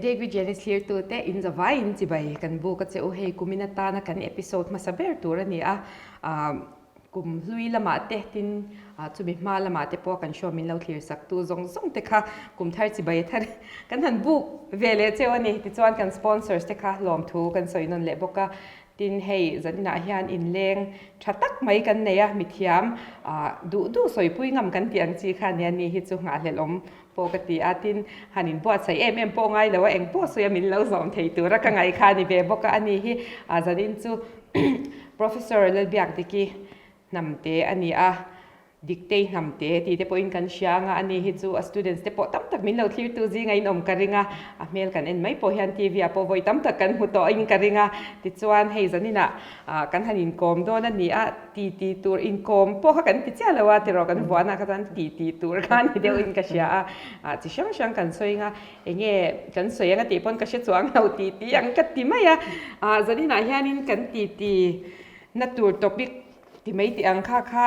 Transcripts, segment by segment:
David Janice thlirtute in zavai in chibai kan buk a che u. Hei kumin atana kan episode hmasa ber tur a ni a. Kum hlui lamah te tin chumi hma lamah te pawh kan show min lo thlir sak tu zawng zawng te kha kum thar chibai thar kan han buk ve leh cheu a ni. Tichuan kan sponsors te kha lawmthu kan sawi nawn leh bawk a. Tin hei zaninah hian inleng tha tak mai kan nei a, mithiam duh duh sawipui ngam kan tih ang chi kha nia ni hi chu nghahhlelh awm pawh ka ti a. Tin han inbuatsaih em em pawh ngai lo a, eng pawh sawi a min lo zawm thei tura ka ngaih kha a ni ve bawk a. Ani hi zanin chu Professor Lalbiakdiki hnamte a ni a. Diktei hnamte tih te pawhin kan hria anga ani hi chu a students te pawh tam tak min lo thlirtu zinga in awm ka ring a, a hmel kan en mai pawh hian TV ah pawh vawi tam tak kan hmu tawh in ka ring a, tichuan hei zaninah ah kan han inkawm dawn a ni a, ti ti tur inkawm pawh kha kan ti chiah lo a tiraw kan vuanah kha chuan ti ti tur kha ni deuh in ka hria a, ah chi hrang hrang kan sawi anga enge kan sawi anga tih pawn ka hre chuang lo ti ti ang ka ti mai a, ah zaninah hianin kan ti ti na tur topic Ti mai tih ang kha kha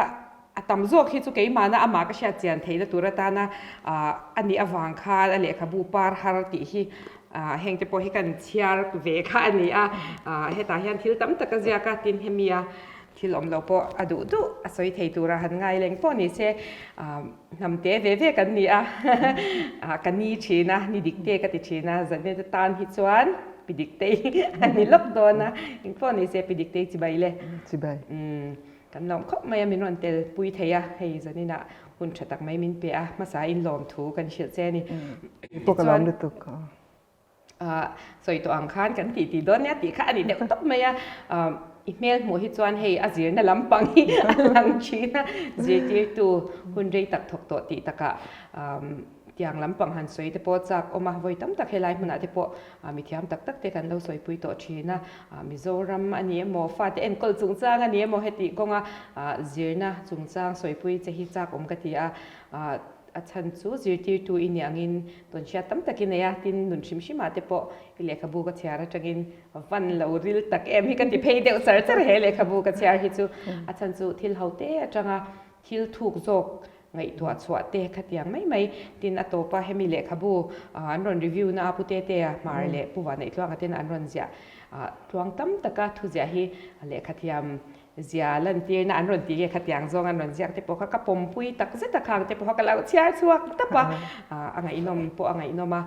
a tam zawk hi chu keimahna amah ka hriat chian theihna tur atana a nih avang khan a lehkhabu par har tih hi heng te pawh hi kan chhiar ve kha a ni a, hetah hian thil tam tak a ziak a, tin hemi a thil awm lo pawh a duh duh a sawi thei tura han ngai leng pawh ni se hnam te ve ve kan ni a, ka ni thin a, ni dik te ka ti thin a, zan atan hi chuan. Pi Diktei a ni lawk dawn a, engpawh ni se Pi Diktei chibai le. Chibai. Umm kan lawm khawp mai a, min rawn tel pui thei a, hei zaninah hun tha tak mai min pe a, hmasa in lawm thu kan hrilh che a ni. Pawh ka lawm lutuk. Ah sawi tawh ang khan kan tih tih dawn nia tih kha a ni deuh tawp mai a, i hmel hmuh hi chuan hei a zirna lampang hi a lang thin a, zirtirtu hun rei tak thawk tawh tih takah Tiang lampang han sawi te pawh chak awm a, vawi tam tak helai hmunah te pawh mithiam tak tak te kan lo sawipui tawh thin a, Mizoram a ni emaw, fate enkawl chungchang a ni emaw heti kawnga zirna chungchang sawipui che hi chak awm ka ti a, a chhan chu zirtirtu i nih angin tawnhriat tam tak i nei a, tin nun hrim hrimah te pawh i lehkhabu ka chhiar atangin van lo ril tak em hi ka ti phei deuh char char he lehkhabu ka chhiar hi chu a chhan chu thil ho te atanga thil thuk zawk Ngaihtuah chhuah te khatiang mai mai. Tin, a tawpa hemi lehkhabu an rawn review na a Pu Tetea Hmar leh Pu Vaneihtluanga ten an rawn ziah tluang tam taka thuziah hi lehkhathiam zia lantirna an rawn ti nge khatiang zawng an rawn ziak te pawh kha ka pawmpui tak zet a khang te pawh kha ka lo chhiar chhuak tap a, a ngaihnawm pawh a ngaihnawm a,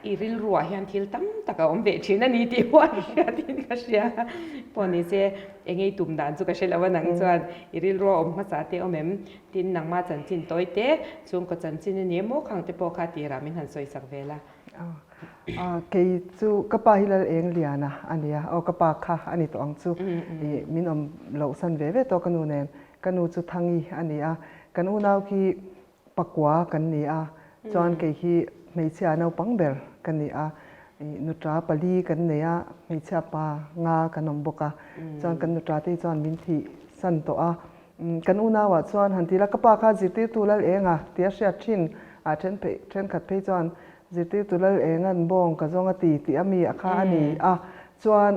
i rilruah hian thil tam tak a awm ve thin a ni tih pawh a hriatin ka hria. Pawh ni se engei tum dan chu ka hre lo a nang chuan i rilrua awm hmasa te awm em? Tin, nangma chanchin tawi te, chhungkaw chanchin a ni emaw khang te pawh kha tirah min han sawi sak vel a. Kei chu ka pa hi Lal Eng Liana a nia, aw ka pa kha a ni tawh ang chu, i min awm loh san ve ve tawh ka nu nen, ka nu chu Thangi a ni a, kan unau khi pakua kan ni a, chuan kei hi hmeichhia naupang ber ka ni a, i nuta pali kan nei a, hmeichhia pa nga kan awm bawk a, chuan kan nuta te hi chuan min thih san tawh a, Kan unauah chuan han ti la, ka pa kha zirtirtu lal eng a ti a hriat thin a, then phei thenkhat phei chuan zirtirtu lal eng an bawng ka zawng a ti tih a mi a kha a ni a, chuan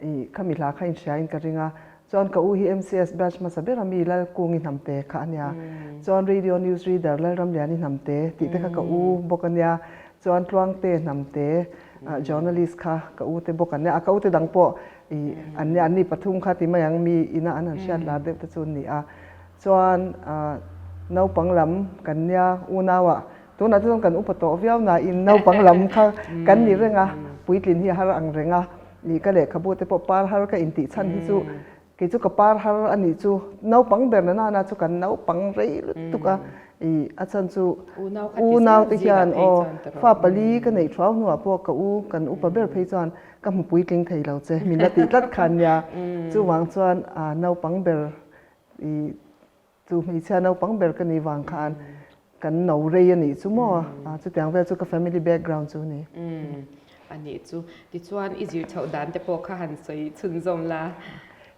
i khami hla kha inhria in ka ring a, chuan ka u hi MCS batch hmasa ber a mi lal kungi hnamte kha a nia, chuan radio news reader Lalramliani hnamte tih te kha ka u bawk a nia, chuan Tluangte hnamte journalist kha ka u te bawk an nia, a ka u te dang pawh I an nia, anni pathum kha ti mai ang mi ina an han hriat lar deuh te chu an ni a. Chuan naupang lam kan nia unauah tunah te chuan kan upa tawh viau nain naupang lam kha kan ni reng a, puitlin hi a har ang reng a. I ka lehkhabu te pawh par har ka intih chhan hi chu kei chu ka par har a nih chu naupang ber na nana chu kan naupang rei lutuk a. I a chhan chu unau te hian aw fa pali ka neih thuau hnuah pawh ka u kan upa ber phei chuan Ka hmu puitling thei lo che, min la tih tlat khan nia. Chuvang chuan naupang ber i chu hmeichhia naupang ber ka nih vang khan kan no rei a nih chu maw? Chutiang vel chu ka family background chu a ni. A nih chu. Tichuan i zir chhoh dan te pawh kha han sawi chhunzawm la.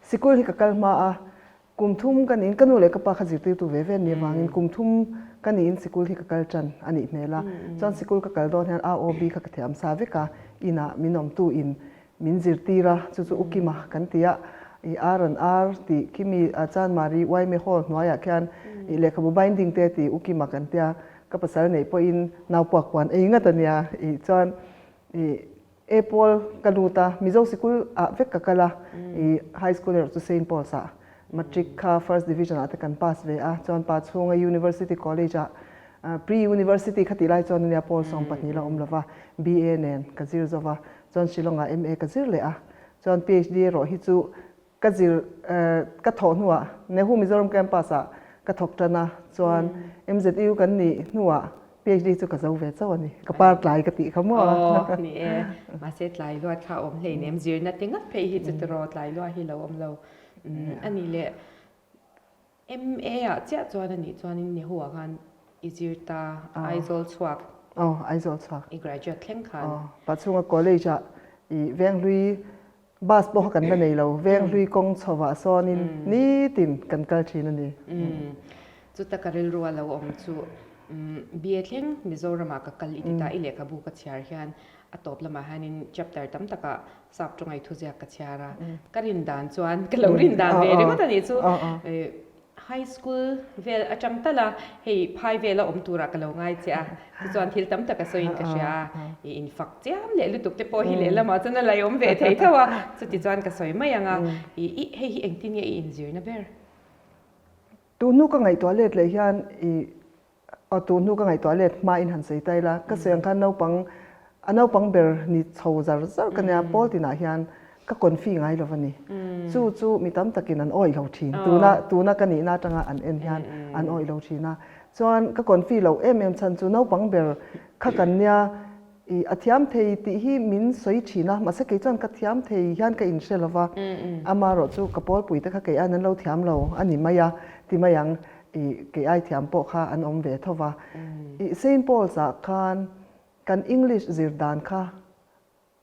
Sikul hi ka kal hma a, Kum thum ka niin ka nu leh ka pa kha zirtirtu ve ve an nih avangin kum thum ka niin sikul hi ka kal tan a nih hmel a. Chuan sikul ka kal dawn hian AOB kha ka thiam sa vek a, inah min awmtu in min zirtir a, chu chu Ukima kan ti a, i R and R tih khi mi Chanmari Uaime Hall hnuaiah khian i lehkhabu binding te tih Ukima kan tia, ka pasal neih pawhin naupuak puan ei ngat a nia i chuan. I A pawl ka lut a, Mizo sikul ah vek ka kal a, i high school erawh chu Saint Paul's ah matric kha first division ah te kan pass ve a, chuan pa chhunga University College ah pre-university kha tih lai chuan ania pawl 12 la awm lova, BA nen ka zir zo va, chuan Shillong ah MA ka zir leh a, chuan PhD erawh hi chu Ka zir ka thawh hnuah Nehu Mizoram Campus ah ka thawk tan a, chuan MZU kan nih hnuah PhD chu ka zo ve chauh a ni. Ka par tlai ka tih kha maw? Aw ni e, mahse tlai luat kha a awm hleinem, zirna te ngat phei hi chu tiraw tlai luah hi lo awm lo a ni le. MA ah chiah chuan a nih chuanin Nehu ah khan i zir ta, Aizawl chhuak. Aw, Aizawl chhuak. I graduate thleng khan. Aw, Pachhunga College ah i Venghlui Bus pawh kha kan la nei lo, Venghlui kawng chhovah sawnin nitin kan kal thin a ni. Chuta ka rilru a lo awm chu BA thleng Mizoramah ka kal i ti ta, i lehkhabu ka chhiar hian a tawp lamah hianin chapter tam takah sap tawngai thuziak ka chhiar a, ka rin dan chuan ka lo rin dan ve ringawt a nih chu. High school vel atang tal a, hei phai vela awm turah ka lo ngai che a, tichuan thil tam tak a sawiin ka hria a, i infak chiam leh lutuk te pawh hi lehlamah chuan a la awm ve thei tho a, chutichuan ka sawi mai ang a, i i hei hi engtin nge i inzirna ber? Tuhnu ka ngaihtuah let leh hian i Aw tu hnu ka ngaihtuah let hma in han sawi ta ila, ka sawi ang khan naupang, a naupang ber ni chho zar zar ka nia, pawl tinah hian ka confi ngai lo a ni. Chu chu mi tam takin an awih lo thin, tuna tuna ka nihna atanga an en hian an awih lo thin a. Chuan ka confi loh em em chhan chu naupang ber kha kan nia, I a thiam thei tih hi min sawi thin a, mahse kei chuan ka thiam thei hian ka inhre lo va, amaherawh chu ka pawlpui te kha kei aiin an lo thiam lo a ni mai a, ti mai ang, i kei ai thiam pawh kha an awm ve tho va. I Saint Paul's ah khan kan English zir dan kha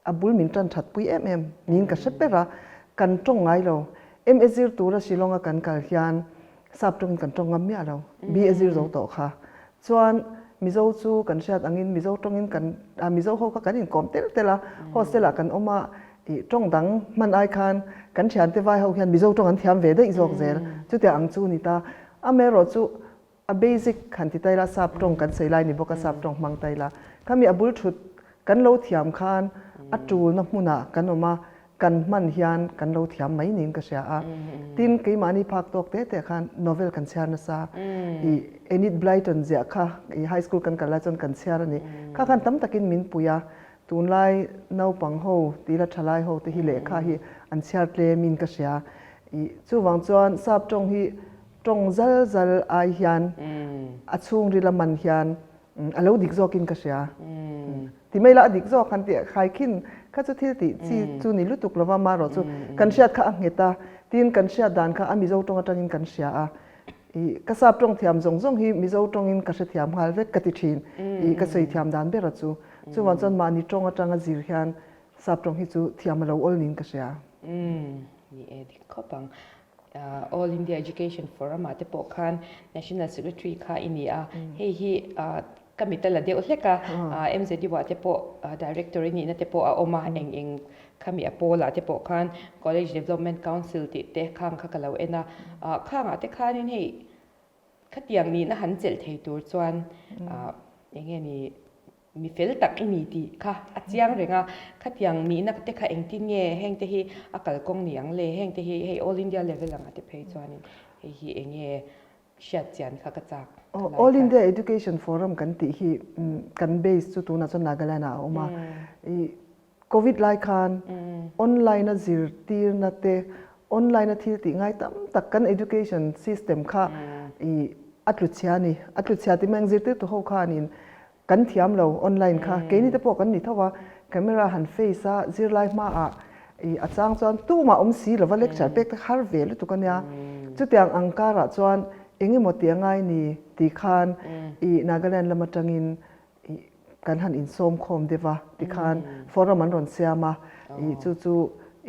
a bul min tan that pui em em niin ka hre ber a, kan tawng ngai lo. MA zir tura Shillong a kan kal hian Sap tawngin kan tawng ngam miah lo, BA zir zo tawh kha. Chuan Mizo chu kan hriat angin Mizo tawngin kan Mizo ho kha kan inkawm tel tel a, hostel ah kan awm a, ih tawng dang hman ai khan kan thiante vai ho hian Mizo tawng an thiam ve daih zawk zel, chutiang ang chu ni ta. Amaherawh chu a basic han ti ta ila sap tawng kan sawi lai ni bawk a, sap tawng hmang ta ila. Khami a bul thut kan lo thiam khan a tulna hmunah kan awm a, kan hman hian kan lo thiam mai niin ka hria a. Tin, keimahni phak tawk te te khan novel kan chhiar nasa. I Enid Blyton ziah kha i high school kan kal lai chuan kan chhiar a ni. Kha khan tam takin min pui a, tunlai naupang ho tila thalai ho te hi lehkha hi an chhiar tlemin ka hria. I chuvang chuan sap tawng hi tawng zal zal ai hian a chhungril a man hian A lo dik zawkin ka hria. Ti mai la a dik zawk han tih khai khin kha chu thil tih chi chu ni lutuk lova marawh chu kan hriat kha a nghet a, tin kan hriat dan kha a Mizo tawng atangin kan hria a. I ka sap tawng thiam zawng zawng hi Mizo tawngin ka hrethiam nghal vek ka ti thin. I ka sawi thiam dan ber a chu. Chuvang chuan mahni tawng atanga zir hian sap tawng hi chu thiam a lo awl niin ka hria. Ni e dik khawp ang. All India Education Forum ah te pawh khan National Secretary kha i ni a, hei hi ka mit a la deuh hlek a, MZU ah te pawh Director i nihna te pawh a awm a, eng eng khami a pawl ah te pawh khan College Development Council tih te khang kha ka lo en a, khang ah te khanin hei Khatiang nihna han chelh thei tur chuan eng nge ni mi fel tak i ni tih kha a chiang reng a, khatiang nihna te kha engtin nge heng te hi a kalkawng ni ang le, heng te hi hei All India level anga te phei chuanin hei hi eng nge hriat chian kha ka chak ka lai All India Education Forum kan tih hi kan base chu tunah chuan Nagaland ah a awm a, i Covid lai khan online a zirtirna te, online a thil tih ngai tam tak kan education system kha i a tlu chhia a ni. A tlu chhia tih mai zirtirtu ho khanin kan thiam lo online kha. Keini te pawh kan ni tho a, camera han face a zirlai hmaah i a chang chuan tumah awm si lova lecture pek te har ve lutuk a nia. Chutiang ang karah chuan engemaw tih a ngai ni tih khan i Nagaland lam atangin I kan han insawm khawm deuh a tikhan forum an rawn siam a, i chu chu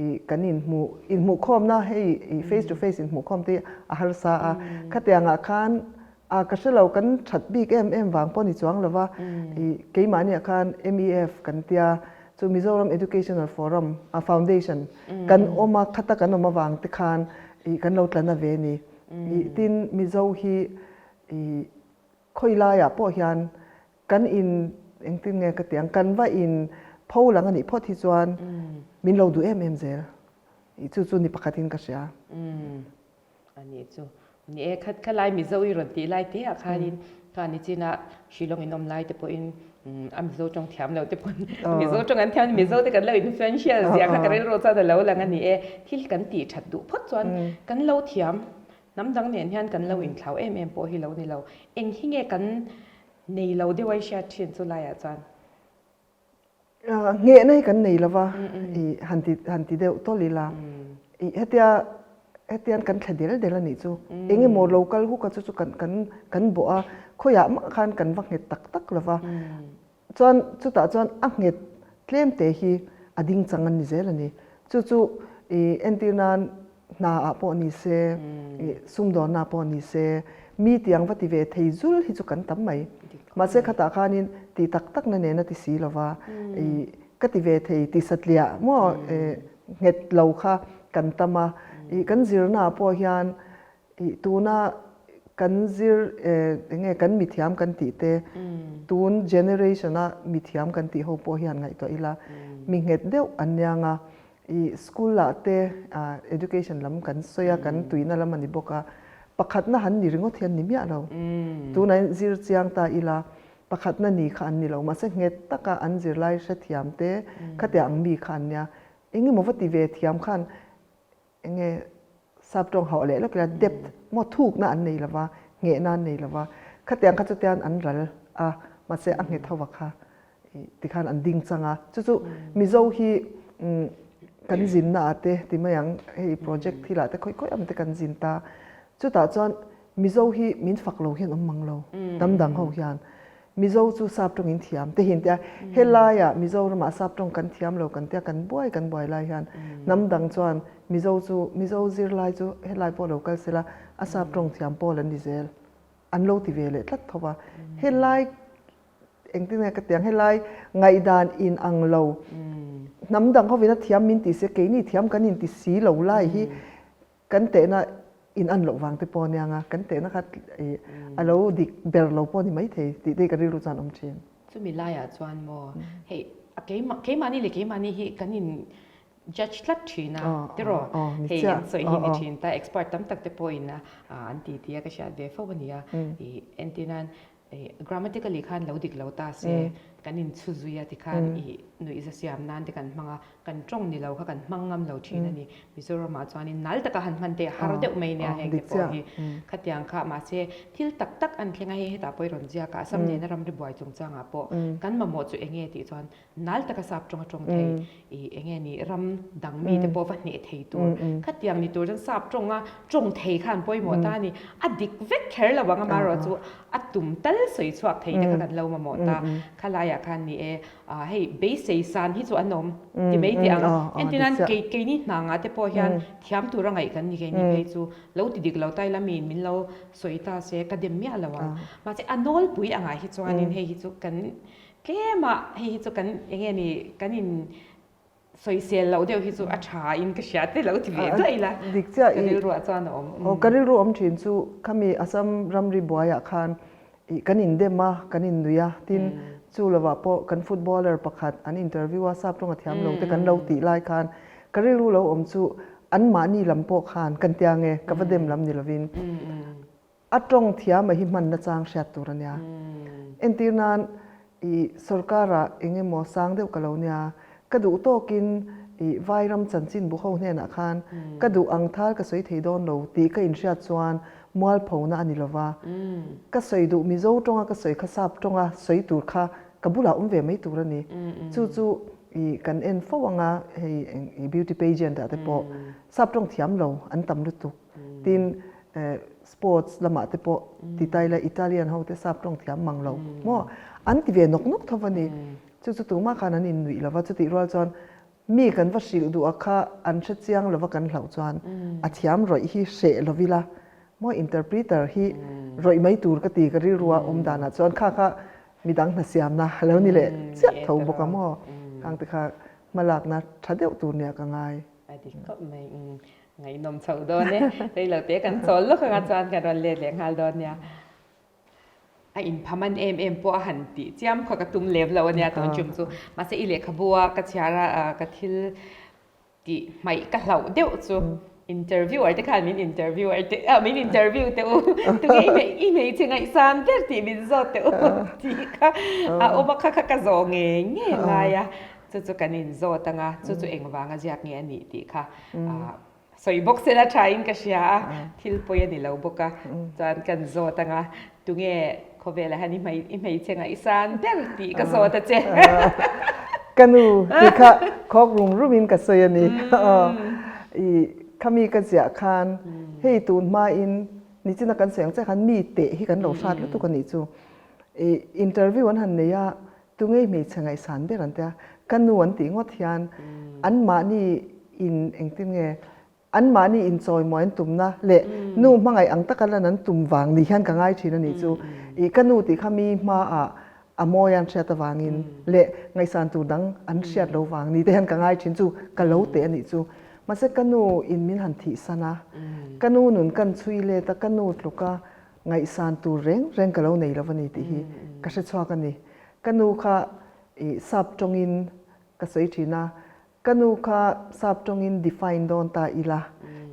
i kan inhmuh inhmuh khawmna hei i face to face inhmuh khawm te hi a harsa a, khatiangah khan a ka hre lo kan that bik em em vang pawh ni chuang lo va, i keimahniah khan MEF kan tia chu Mizoram Educational Forum a Foundation kan awm a khata kan awm avang te khan i kan lo tla na ve ni, i tin Mizo hi i Khawi laiah pawh hian kan in engtin nge ka ti ang, kan va in pho lang a nih phawt hi chuan min lo duh em em zel. I chu chu ni pakhatin ka hria. A nih chu. Ni e, khat kha lai Mizo i rawn tih lai te ah khanin kha nichina Shillong in awm lai te pawhin a Mizo tawng thiam lo te pawn Mizo tawng an thiam Mizo te kan lo influential zia kha ka rilru chuan a lo lang a ni e. Thil kan tih that duh phawt chuan kan lo thiam hnam dang nen hian kan lo inthlau em em pawh hi lo ni lo. Eng hi nge kan nei lo deuh a i hriat thin chu laiah chuan? Nghehna hi kan nei lova i han ti han ti deuh tawlh ila i hetia hetian kan thla del del a nih chu eng emaw lo kal huk a chu chu kan kan kan bawh a khawiah mah khan kan va nghet tak tak lova chuan chutah chuan a nghet tlem te hi a ding chang an ni zel a ni chu chu i entir nan Hna ah pawh ni se, sumdawnna pawh ni se, mi tiang va ti ve thei zul hi chu kan tam mai. Mahse khatah khanin ti tak tak na nen a ti si lo va, ka ti ve thei ti satliah maw nghet lo kha kan tam a. Kan zirna ah pawh hian tuna kan zir enge kan mithiam kan tih te, tun generation a mithiam kan tih ho pawh hian ngaihtuah ila mi nghet deuh an niang a. I school ah te education lam kan sawi a, kan tuina lam a ni bawk a, pakhatna han ni ringawt hi an ni miah lo. Tunah hian zir chiang ta ila, pakhatna ni kha an ni lo, mahse nghet taka an zirlai hrethiam te khatiang ang mi kha an nia. Engemaw va ti ve thiam khan enge Sap tawng hauh leh lawk ila depth maw thukna an nei lova, nghehna an nei lova, khatiang kha chutian an ral a, mahse a nghet ho kha tikhan an ding chang a, chu chu Mizo hi kan zinna ah te ti mai ang hei project thil ah te khawi khawi am te kan zin ta, chutah chuan Mizo hi min fak lo hian awm mang lo, hnam dang ho hian Mizo chu sap tawng in thiam te hin tia helaiah Mizoramah sap tawng kan thiam lo kan tia kan buai kan buai lai hian hnam dang chuan Mizo chu Mizo zirlai chu helai pawh lo kal sela a sap tawng thiam pawl an ni zel an lo ti ve leh tlat tho va helai engtin nge ka tiang helai ngaihdan in ang lo hnam dang hovin a thiam min ti se keini thiam kan in ti si lo lai hi Kan tehna in an loh vang te pawh ania nga, kan tehna kha a lo dik ber lo pawh a ni maithei tih te hi ka rilru chuan a awm thin. Chumi laiah chuan maw hei a keimah keimahni leh keimahni hi kan in judge tlat thin a tiraw hei an sawi hi ni thin ta expert tam tak te pawhin a an ti ti a ka hriat ve fo a nia i entir nan grammatically khan lo dik lo ta se kan in chhu zui a tikhan i nuihza siam nan te kan hmang a kan tawng ni lo kha kan hmang ngam lo thin a ni. Mizoramah chuanin nal taka han hman te a har deuh mai nia heng te pawh hi khatiang kha mahse thil tak tak an thleng a hei hetah pawh i rawn ziak a Assam nena ramri buai chungchangah pawh kan mamawh chu eng nge tih chuan nal taka sap tawng a tawng thei i eng nge ni ram dang mite pawh va hneh thei tur khatiang ni tur chuan sap tawnga tawng thei kha an pawimawh ta a ni. A dik vek kher lo ang amaherawh chu a tum tal sawi chhuak thei te kha kan lo mamawh ta khalaiah khan ni e. Ah hei beisei san hi chu an awm ti mai teh ang. Entir nan kei keini hna ngah te pawh hian thiam tura ngaih kan ni keini phei chu lo ti dik lo ta ila miin min lo sawi ta se ka dem miah lo ang. Mahse a nawlpui angah hi chuanin hei hi chu kan tlemah hei hi chu kan eng nge ni kan in sawisel loh deuh hi chu a tha in ka hria te lo ti ve duah ila Dik chiah ka rilruah chuan a awm. Aw ka rilru awm thin chu khami Assam ramri buaiah khan ih kan indem a kan innui a tin chu lovah pawh kan footballer pakhat an interview a sap tawng a thiam lo te kan lo tih lai khan ka rilru lo awm chu anmahni lam pawh khan kan tia nge ka va dem lam ni lovin A tawng thiam a hi hman nachang hriat tur a nia. Entir nan i sorkar-ah eng emaw sang deuh ka lo nia, ka duh tawkin i Vairam chanchinbu ho hnenah khan ka duh ang thal ka sawi thei dawn lo tih ka inhriat chuan mualphona a ni lo va. Ka sawi duh Mizo tawnga ka sawi kha sap tawnga sawi tur kha ka bulah awm ve mai tur a ni. Chu chu i kan en fo anga hei i beauty pageant ah te pawh sap tawng thiam lo an tam lutuk. Tin, sports lamah te pawh ti ta ila Italian ho te sap tawng thiam mang lo maw an ti ve nawk nawk tho va ni. Chu chu tumah khan an innuih lo va, chutih rual chuan mi kan va hrilh duh a kha an hre chiang lo va kan hlauh chuan a thiam rawih hi hreh lo ila maw interpreter hi rawih mai tur ka ti ka rilrua awm danah chuan kha kha midang hna siamna a lo ni leh chiah tho bawk a maw khang te kha hmalakna tha deuh tur nia ka ngai. A dik khawp mai. Ngaihnawm chhoh dawn e. Rei lo te kan chawl lawk anga chuan kan rawn let leh nghal dawn nia. A inphaman em em pawh a han tih chiam kha ka tum lem lo a nia tun tum chu. Mahse i lehkhabu a ka chhiar a ka thil tih hmaih ka hlauh deuh chu interviewer te khan min interviewer te ah min interview teh u tunge i hmei i hmeichhe ngaihsan ber tih min zawt teh u tih kha a awm a kha kha ka zawh ngei ngei a ngai a chu chu kan inzawt ang a chu chu engvanga ziak nge a nih tih kha ah Sawi bawk sela thain ka hria a, thil pawi a ni lo bawk a, chuan kan zawt ang a, tunge khawvelah hian i hmei i hmeichhe ngaihsan ber tih ka zawt a che. Ka nu tih kha khawk rum rumin ka sawi a ni. I khami ka ziah khan hei tun hmain nichina kan sawi ang chiah khan mi teh hi kan lo hrat lutuk a nih chu. I interview an han nei a, Tunge hmeichhe ngaihsan ber an tia, ka nu an tih ngawt hian anmahni in engtin nge anmahni inchawimawi an tumna leh nu hmangaih ang taka lan an tum vang ni hian ka ngai thin a nih chu. Ih ka nu tih kha mi hmaah a mawi an hriat avangin leh ngaihsan tur dang an hriat lo vang ni te hian ka ngai thin chu ka lo teh a nih chu. Mahse ka nu in min han thihsan a, ka nu nun kan chhui let a, ka nu tluka Ngaihsan tur reng reng ka lo nei lo a ni tih hi ka hre chhuak a ni. Ka nu kha i sap tawngin ka sawi thin a, ka nu kha sap tawngin define dawn ta ila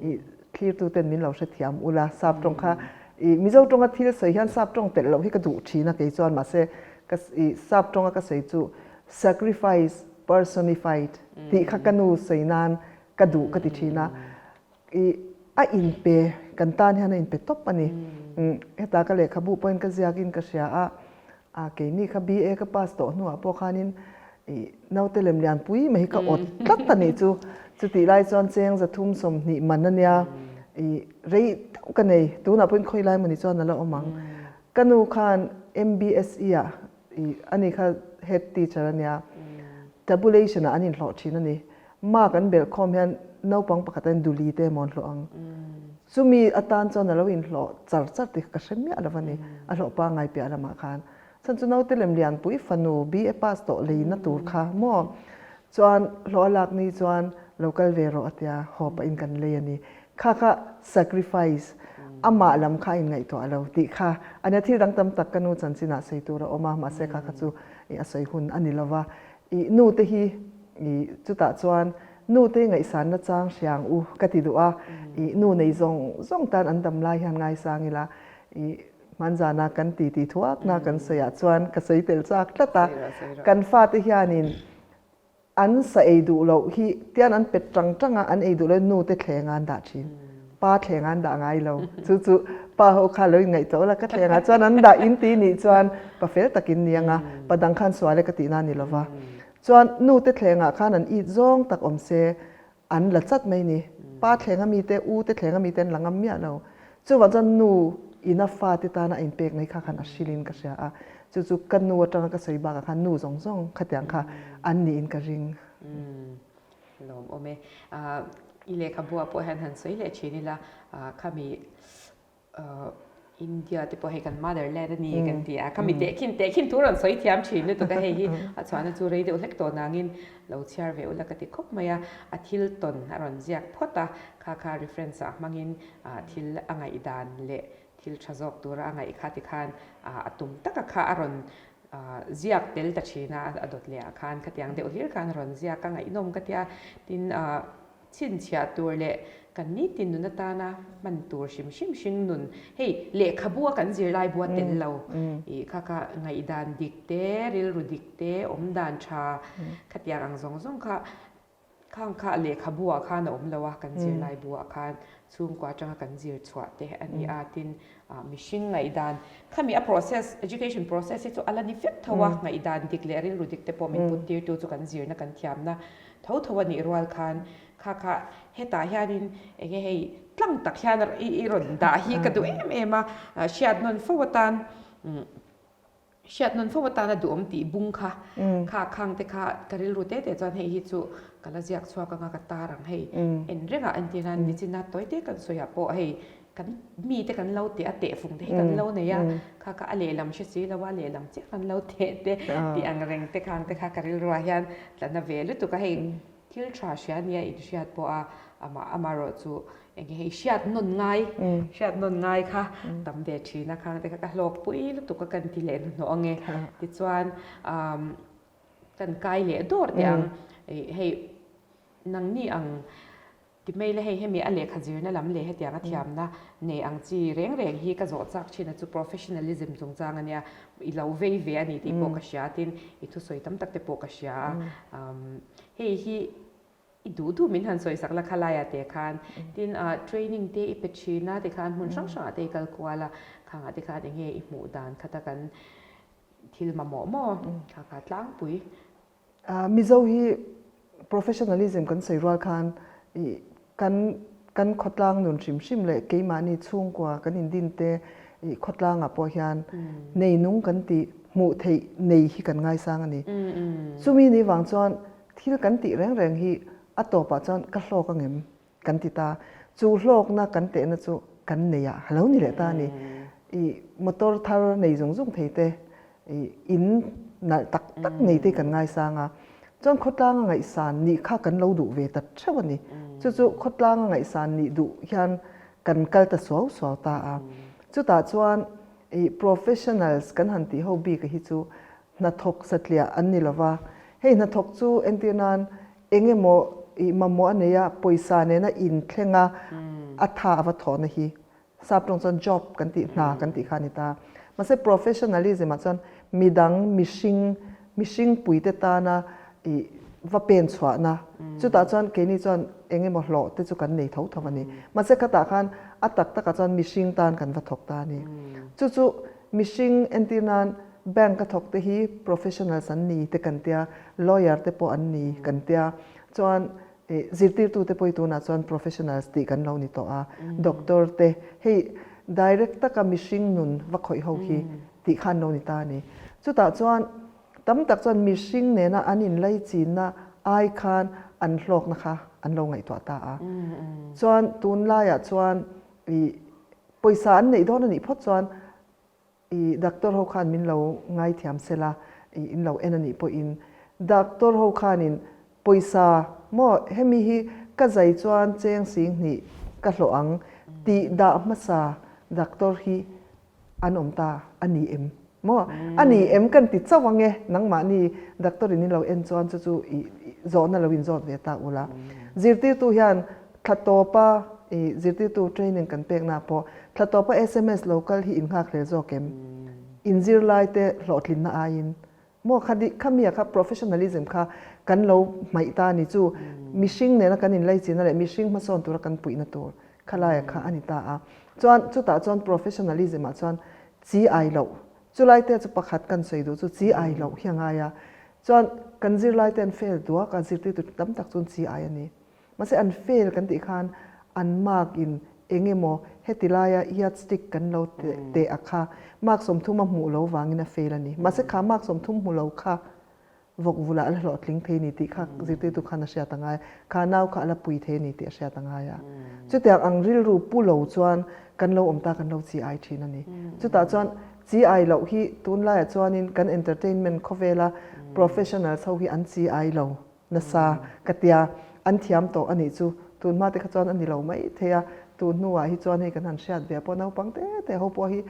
i thlirtuten min lo hrethiam ula, sap tawng kha i Mizo tawnga thil sawi hian sap tawng telh loh hi ka duh thin a kei chuan mahse ka i sap tawnga ka sawi chu sacrifice personified tih kha ka nu sawi nan ka duh ka ti thin a. I a inpe, kan tan hian a inpe tawp a ni. Heta ka lehkhabu pawhin ka ziakin ka hria a, a keini kha BA ka pass tawh hnuah pawh khanin i naute lem lianpui mai hi ka awt tlat a nih chu. Chutih lai chuan cheng 320 man a nia, i rei deuh ka nei, tunah pawhin khawi lai mawni chuan a la awm ang. Ka nu khan MBSE ah i ani kha head teacher a nia, tabulation ah an inhlawh thin a ni. Mark an belh khawm hian naupang pakhat hian duli te emaw an hlawh ang. Chumi atan chuan a lo inhlawh char char tih ka hre miah lo a ni, a hlawh pangngai piah lamah khan. Chhan chu naute lem lianpui fanu BA pass tawh leina tur kha maw? Chuan hlawh a lak ni chuan lo kal ve rawh a tia, haw pahin kan lei a ni. Kha kha sacrifice, amah lam kha a inngaihtuah lo tih kha a nia. Thil dang tam tak ka nu chanchinah sawi tur a awm a, mahse kha kha chu a sawi hun a ni lo va. I nu te hi i chutah chuan nu te ngaihsanna chang hria ang u ka ti duh a, i nu nei zawng zawng tan an dam lai hian ngaisang ila i hmanzana kan ti ti thuakna kan sawiah chuan ka sawi tel chak tlat a, kan fate hianin an sa ei duh loh hi tian an pet tang tang a, an ei duh loh nu te thleng a an dah thin. Pa thleng an dah ngai lo. Chu chu pa ho kha lo inngaihtuah ula ka thlengah chuan an dah in ti nih chuan pa fel tak in ni ang a, pa dang khan sual e ka tihna a ni lo va. Chuan nu te thlengah khan an it zawng tak awm se an la chat mai ni. Pa thleng a mite, u te thleng a mite an la ngam miah lo. Chuvang chuan nu ina fate tana a inpek mai kha khan a hrilhin ka hria a. Chu chu ka nu atanga ka sawi bakah khan nu zawng zawng khatiang kha an niin ka ring. Lawm awm e. I lehkhabu ah pawh hian han sawi leh thin ila, khami India te pawh hei kan motherland a ni kan ti a, khami tehkhin tehkhin thu rawn sawi thiam thin lutuk a, hei hi a chhuahna chu rei deuh hlek tawh nangin lo chhiar ve ula ka ti khawp mai a, a thil tawn a rawn ziak phawt a, kha kha reference ah hmangin thil a ngaihdan leh thil tha zawk tura a ngaih kha tikhan a tum taka kha a rawn ziak tel ta thin a, a dawt leh ah khan khatiang deuh hlir khan a rawn ziak a, ngaihnawm ka tia, tin chhinchhiah tur leh kan nitin nun atana hman tur hrim hrim hring nun, hei lehkhabu a kan zirlai bu a tel lo ih kha kha ngaihdan dik te, rilru dik te, awmdan tha khatiang ang zawng zawng kha Khang kha lehkhabu ah khan a awm lo a, kan zirlai bu ah khan chhungkua atanga kan zir chhuah te a ni a, tin mihring ngaihdan khami a process education process hi chu a la ni fek tho a, ngaihdan dik leh rilru dik te pawh min put tir tu chu kan zirna kan thiamna tho tho a nih rual khan kha kha hetah hianin enge hei tlang tak hian i rawn dah hi ka duh em em a, hriat nawn fo atan. Hriat nawn fo atana duhawm tih bung kha, kha khang te kha ka rilru te te chuan hei hi chu ka la ziak chhuak anga ka tar ang hei en reng ah entir nan nichina tawi te kan sawi ah pawh hei kan mi te kan lo teh a tehfung te hi kan lo nei a, kha kha a lehlam hre si lo a lehlam chiah kan lo teh te tih ang reng te khang te kha ka rilru ah hian tla na ve lutuk a hei. Thil tha hria nia inhriat pawh a, amah amarawh chu enge hei hriat nawn ngai, hriat nawn ngai kha tam ve thin a, khang te kha ka hlawk pui lutuk a kan ti leh hnuhnawh ange. Tichuan kan kai leh dawr teh ang, hei nangni ang Ti mai la hei hemi a lehkha zirna lam leh hetianga thiamna nei ang chi reng reng hi ka zawh chak thin a chu professionalism chungchang a nia i lo vei ve a ni tih pawh ka hria tin i thusawi tam tak te pawh ka hria a hei hi i duh duh min han sawi sak la khalaiah te khan tin training te i pe thin a tikhan hmun hrang hrangah te i kal kual a khangah te khan enge i hmuh dan khata kan thil mamawh maw kha kha tlangpui. Mizo hi professionalism kan sawi rual khan kan kan khawtlang nun hrim hrim leh keimahni chhungkua kan indin te khawtlangah pawh hian nei nung kan tih hmuh theih nei hi kan ngaisang a ni. Chumi ni vang chuan thil kan tih reng reng hi a tawpah chuan ka hlawk angem kan ti ta. Chu hlawkna kan tehna chu kan nei a lo ni leh ta a ni. I motor thar nei zung zung thei te, i in nalh tak tak nei te kan ngaisang a. Chuan khawtlanga ngaihsan nih kha kan lo duh ve ta theuh a ni. Chu chu khawtlanga ngaihsan nih duh hian kan kal ta suau suau ta a. Chutah chuan i professionals kan han tih ho bik a hi chu hnathawk satliah an ni lova. Hei hnathawk chu entir nan Eng emaw i mamawh a nei a, pawisa nena inthleng a, a tha a va thawhna hi sap tawng chuan job kan tih, hna kan tih kha a ni ta. Mahse professionalism ah chuan midang mihring, mihring puite tana i va pen chhuahna, chutah chuan keini chuan eng emaw hlawh te chu kan nei tho tho a ni. Mahse khatah khan a tak takah chuan mihring tan kan va thawk ta a ni. Chu chu Mihring entir nan bank a thawk te hi professionals an ni te kan tia, lawyer te pawh an ni kan tia, chuan zirtirtu te pawh hi tunah chuan professionals tih kan lo ni tawh a, doctor te hei direct taka mihring nun va khawih ho hi tih kha an lo ni ta a ni. Chutah chuan tam tak chuan mihring nena an inlaichinna ai khan an hlawkna kha an lo ngaihtuah ta a. Chuan tunlaiah chuan ih Pawisa an neih dawn a nih phawt chuan i doctor ho khan min lo ngaithiam sela i in lo en a nih pawhin doctor ho khanin pawisa maw hemi hi ka zai chuan cheng sing hnih ka hlawh ang tih dah hmasa doctor hi an awm ta a ni em? Maw? A ni em kan ti chauh ang e, nangmahni doctor in in lo en chuan chu chu i zawhna lo in zawt ve ta ula. Zirtirtu hian thla tawpa i zirtirtu training kan pekna pawh thla tawpa sms lo kal hi in nghak hlel zawk em? In zirlai te hlawhtlinna aiin maw kha di khami ah kha professionalism kha kan lo hmaih ta a ni chu mihring nena kan inlaichinna leh mihring hmasawn tura kan puihna tur khalai ah kha a ni ta a. Chuan chutah chuan professionalism ah chuan Chi ai loh. Chulai te chu pakhat kan sawi duh chu chi ai loh hi a ngai a. Chuan kan zirlai te an fail duak a, zirtirtu tam tak chuan chi ai a ni. Mahse an fail kan tih khan an mark in eng emaw heti laia yardstick kan lo teh a kha mark 30 a hmuh lo vangin a fail a ni. Mahse kha mark 30 hmu lo kha Vawk vulah a la hlawhtling thei ni tih kha zirtirtu khan a hriat a ngai a, kha nau kha a la pui thei a ni tih a hriat a ngai a. Chutiang ang rilru pu lo chuan kan lo awm ta kan lo chi ai thin a ni. Chutah chuan chi ai loh hi tunlaiah chuanin kan entertainment khawvela professionals ho hi an chi ai lo nasa ka tia, an thiam tawh a nih chu. Tun hma te kha chuan a ni lo mai thei a, tun hnuah hi chuan hei kan han hriat ve pawh naupang te te ho pawh hi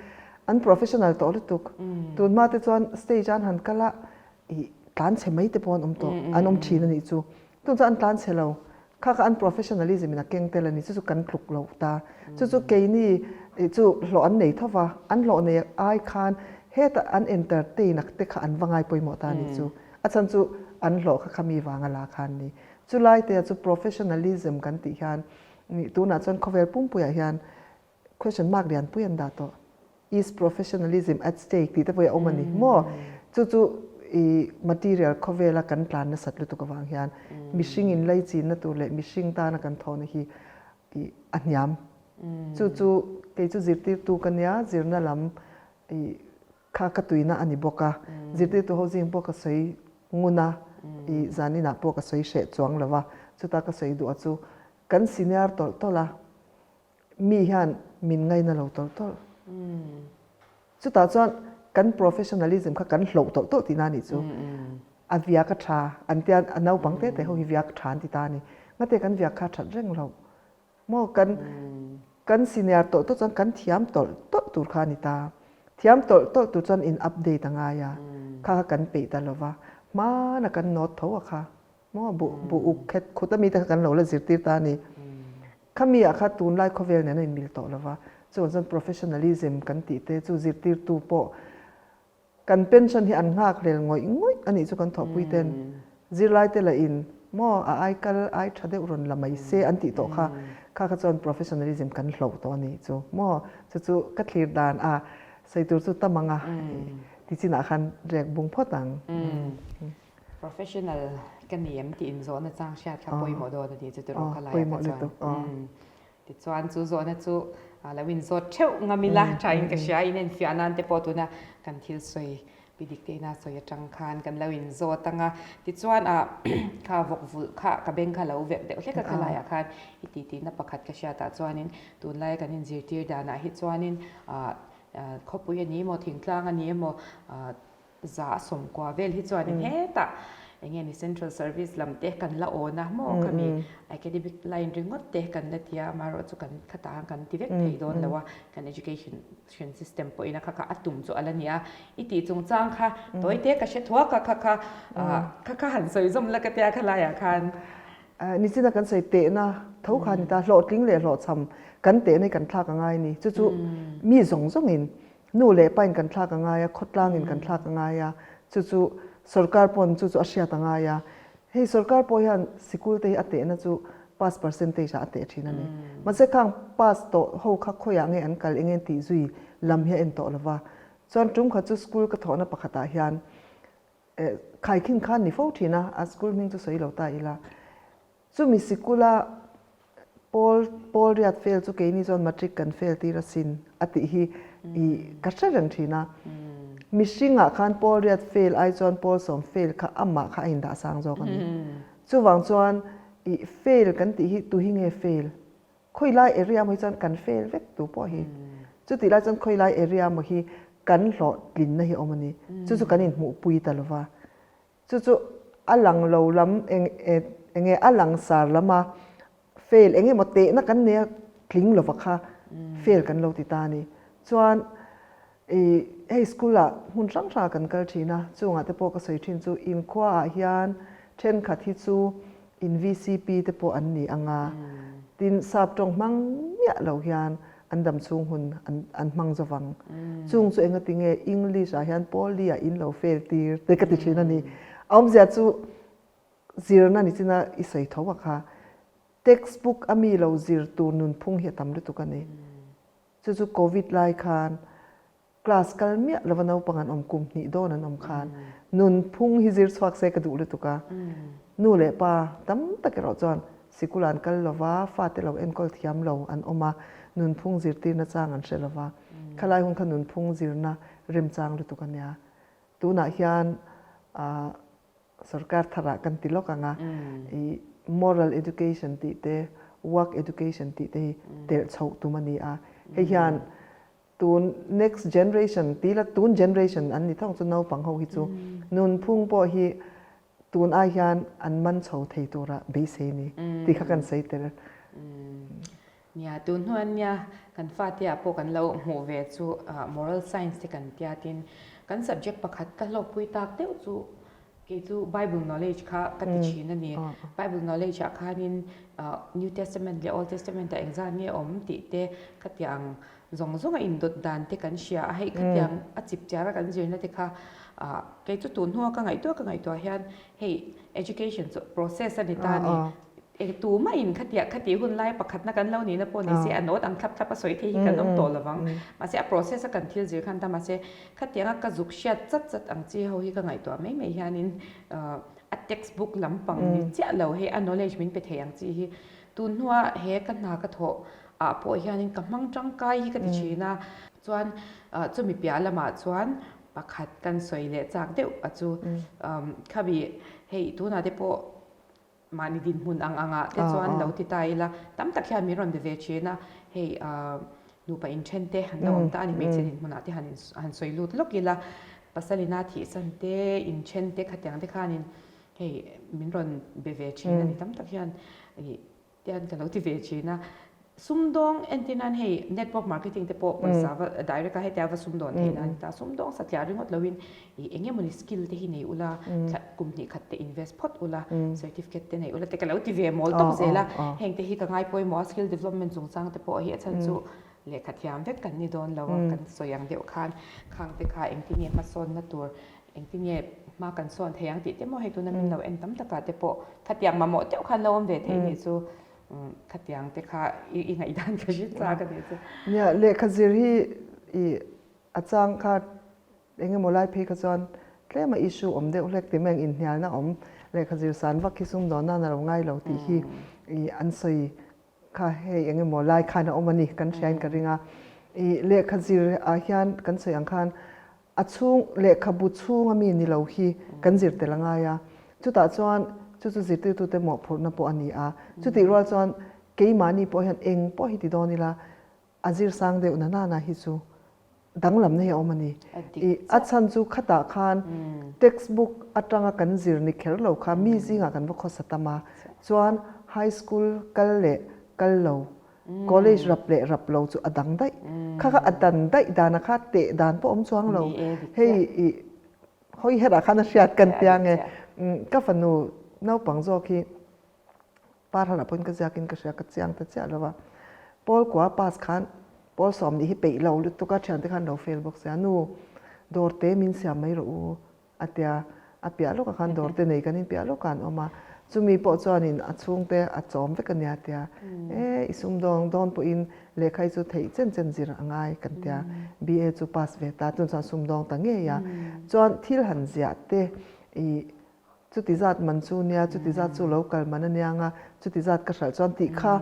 an professional tawh lutuk. Tun hma te chuan stage a an han kal a, i tlan chhe mai te pawh an awm tawh, an awm thin a nih chu. Tun chuan an tlan chhe lo, kha kha an professionalism in a keng tel a ni, chu chu kan tluk lo ta. Chu chu keini chu hlawh an nei tho va, an hlawh nei ai khan heta an entertain a te kha an va ngai pawimawh ta a nih chu. A chhan chu an hlawh kha khami vanga la kha an ni. Chulai te chu professionalism kan tih hian tunah chuan khawvel pumpuiah hian question mark lianpui an dah tawh. Is professionalism at stake tih te pawh hi a awm a ni maw? Chu chu i material khawvela kan tlan nasat lutuk avang hian mihring in laichinna tur leh mihring tana kan thawhna hi i a hniam. Chu chu kei chu zirtirtu ka nia, zirna lam i kha ka tuina a ni bawk a. Zirtirtu ho zing pawh ka sawi ngun a, i zaninah pawh ka sawi hreh chuang lo va. Chuta ka sawi duh a chu kan senior tawlh tawlh a. Mi hian min ngaina lo tawlh tawlh. Chutah chuan kan professionalism kha kan hloh tawlh tawlh tihna a nih chu. A viak a tha an tia, a naupang te te ho hi viak tha an ti ta a ni. Ngate kan viak kha a that reng loh. Maw kan kan senior tawlh tawlh chuan kan thiam tawlh tawlh tur kha a ni ta. Thiam tawlh tawlh tur chuan in update a ngai a, kha kha kan peih ta lo va, hmana kan nawt tho a kha. Maw buh buh uk khet khut ami te kha kan lo la zirtir ta a ni. Khami ah kha tunlai khawvel nen a inmil tawh lo va, chuvang chuan professionalism kan tih te chu zirtirtu pawh Kan pension hi an nghak hlel ngawih ngawih a nih chu kan thawhpui ten zirlai te lah in maw a ai kal ai tha deuh rawn la mai se an tih tawh kha kha kha chuan professionalism kan hloh tawh a nih chu maw chu chu ka thlir dan a sawi tur chu tam ang a ti chinah khan rek bung phawt ang. Professional ka ni em tih inzawhna chang hriat kha pawimawh dawn a nih chu tiraw kha laiah kha chuan. Tichuan chu zawhna chu lo inzawt theuh ngam ila thain ka hria in enfiah nan te pawh tuna kan thil sawi pi dik te ina sawi atang khan kan lo inzawt anga tichuan ah kha vawk vulh kha ka beng kha lo verh deuh hlek a khalaiah khan i titi na pakhat ka hriatah chuanin tunlai kan inzirtir danah hi chuanin ah khawpui a ni emaw thingtlang a ni emaw ah 90% vel hi chuanin hetah eng nge ni central service lam te kan la awn a maw khami academic line ringawt te kan la ti a amaherawh chu kan khatah khan kan ti vek thei dawn lo a kan education system pawhin a kha kha a tum chu a la ni a i tih chungchang kha tawi te ka hre thuak a kha kha kha kha han sawi zawm la ka tia khalaiah khan. Nichina kan sawi tehna tho kha a ni ta hlawhtling leh hlawhchham kan tehna hi kan thlak a ngai a ni chu chu mi zawng zawngin Nu leh pain kan thlak a ngai a, khawtlangin kan thlak a ngai a, chu chu sorkar pawn chu chu a hriat a ngai a. Hei sorkar pawh hian sikul te hi a tehna chu pass percentage ah a teh thin a ni. Mahse khang pass tawh ho kha khawiah nge an kal eng nge tih zui lam hi a en tawh lo va. Chuan tum khat chu school ka thawhna pakhatah hian khaikhin khan ni fo thin a, a school hming chu sawi lo ta ila. Chumi sikula pawl pawl riat fail chu keini chuan matric kan fail tir asin a tih hi i ka hre reng thin a. Mihringah khan pawl riat fail ai chuan pawl sawm fail kha amah kha a indah sang zawk a ni. Chuvang chuan i fail kan tih hi tu hi nge fail? Khawilai area maw hi chuan kan fail vek tu pawh hi. Chutih lai chuan khawilai area maw hi kan hlawhtlinna hi a awm a ni. Chu chu kan inhmuhpui ta lo va. Chu chu a lang lo lam eng enge a langsar lama fail eng emaw tehna kan nei a tling lova kha fail kan lo ti ta a ni. Chuan i hei school ah hmun hrang hrang ah kan kal thin a, chungah te pawh ka sawi thin chu inkhua ah hian thenkhat hi chu in VCP te pawh an ni ang a, tin sap tawng hmang miah lo hian an dam chhung hun an an hmang zo vang. Chung chu engati nge English ah hian Paul-i ah in lo fail tir te ka ti thin a ni. A awmzia chu zirna ni china i sawi tho a kha. Textbook a mi lo zir tur nunphung hi a tam lutuk a ni. Chu chu Covid lai khan Class kal miah lova naupang an awm kum hnih dawn an awm khan nunphung hi zir chhuak se ka duh lutuk a. Nu leh pa tam tak erawh chuan sikul an kal lova, fate lo enkawl thiam lo an awm a, nunphung zirtirna chang an hre lova. Khalai hun kha nunphung zirna remchang lutuk a nia. Tunah hian sorkar tharah kan ti lawk ang a, i moral education tih te, work education tih te hi telh chhoh tum a ni a. Hei hian Tun next generation ti la tun generation an ni thawng chu naupang ho hi chu nunphung pawh hi tun ai hian an man chho thei tura beisei ni tih kha kan sawi tel. Nia tun hnu an nia kan fate ah pawh kan lo hmuh ve chu moral science te kan tia tin kan subject pakhat ka hlawkpui tak deuh chu Kei chu Bible knowledge kha ka ti thin a ni. Bible knowledge ah khanin New Testament leh Old Testament ah engzat nge awm tih te khatiang zawng zawng a indawt dan te kan hria a, hei khatiang a chip chiar a kan zirna te kha kei chu tun hnua ka ngaihtuah ka ngaihtuah hian hei education chu process a ni ta a ni. Tumah in khatiah khatih hun lai pakhatna kan lo nihna pawh ni se a note ang thlap thlap a sawi thei hi kan awm tawh lovang. Mahse a process a kan thil zir khan ta mahse khatianga ka zuk hriat chat chat ang chi ho hi ka ngaihtuah mai mai hianin a textbook lampang ni chiah lo hei a knowledge min pe thei ang chi hi tun hnua he ka hna ka thawh ah pawh hianin ka hmang tangkai hi ka ti thin a. Chuan chumi piah lamah chuan pakhat kan sawi leh chak deuh a chu khabi hei tunah te pawh Mahni dinhmun ang angah te chuan lo ti ta ila, tam tak hian min rawn be ve thin a, hei nupa inthen te han la awm ta a ni, hmeichhe dinhmunah te han han sawi lut lawk ila. Pasalina thihsan te, inthen te khatiang te khanin hei min rawn be ve thin a ni tam tak hian ih tian ka lo ti ve thin a. Sumdawng entir nan hei network marketing te pawh pawisa va direct a hetia va sumdawn theih nan a ni ta. Sumdawng satliah ringawt loin ih eng emawni skill te hi nei ula thla kum hnih khat te invest phawt ula certificate te nei ula te ka lo ti ve mawl tawp zel a. Heng te hi ka ngai pawimawh a skill development chungchang te pawh hi a chhan chu Lehkha thiam vek kan ni dawn lo a, kan sawi ang deuh khan khang te kha engtin nge hmasawnna tur, engtin nge hma kan sawn thei ang tih te maw hei tuna min lo en tam takah te pawh khatiang mamawh deuh khan lo awm ve theih nih chu khatiang te kha i ngaihdan ka hre chak a nih chu. Nia, lehkha zir hi i a chang kha engemaw lai phei kha chuan tlema issue awm deuh hlek ti mai ang inhnialna awm lehkha zir san vak hi sumdawn nan a lo ngai lo tih hi i an sawi Kha hei eng emaw lai khan a awm a ni kan hriain ka ring a. I lehkha zir ah hian kan sawi ang khan a chhung lehkhabu chhunga mi ni lo hi kan zir tel a ngai a. Chutah chuan chu chu zirtirtute mawhphurhna pawh a ni a. Chutih rual chuan keimahni pawh hian eng pawh hi ti dawn ila a zir sang deuh na nana hi chu danglamna hi a awm a ni. I a chhan chu khatah khan textbook atanga kan zir ni kher lo kha mi zingah kan va khawsa tam a, chuan high school kal leh kal lo, college rap leh rap lo chu a dang daih. Kha kha a dan daih dana kha teh dan pawh awm chuang lo. Hei i hawi herah khan a hriat kan tia nge ka fanu naupang zawk hi Par harah pawhin ka ziakin ka hria, ka chiang ta chiah lo a. Paul kua pass khan Paul sawm nih hi peih lo lutuk a, thiante khan lo fail bawk sia, nu dawr te min siam mai rawh u a tia, a piah lawkah khan dawr te nei kan inpiah lawkah an awm a, chumi pawh chuanin a chhungte a chawm vek a nia tia, e i sumdawng dawn pawhin lehkha hi chu theih chen chen zir a ngai kan tia, BA chu pass ve ta, chun chuan sumdawng ta ngei a, chuan thil han ziah te i Chuti zat man chu nia, chuti zat chu lo kal man a nia nga, chuti zat ka hralh chuan tih kha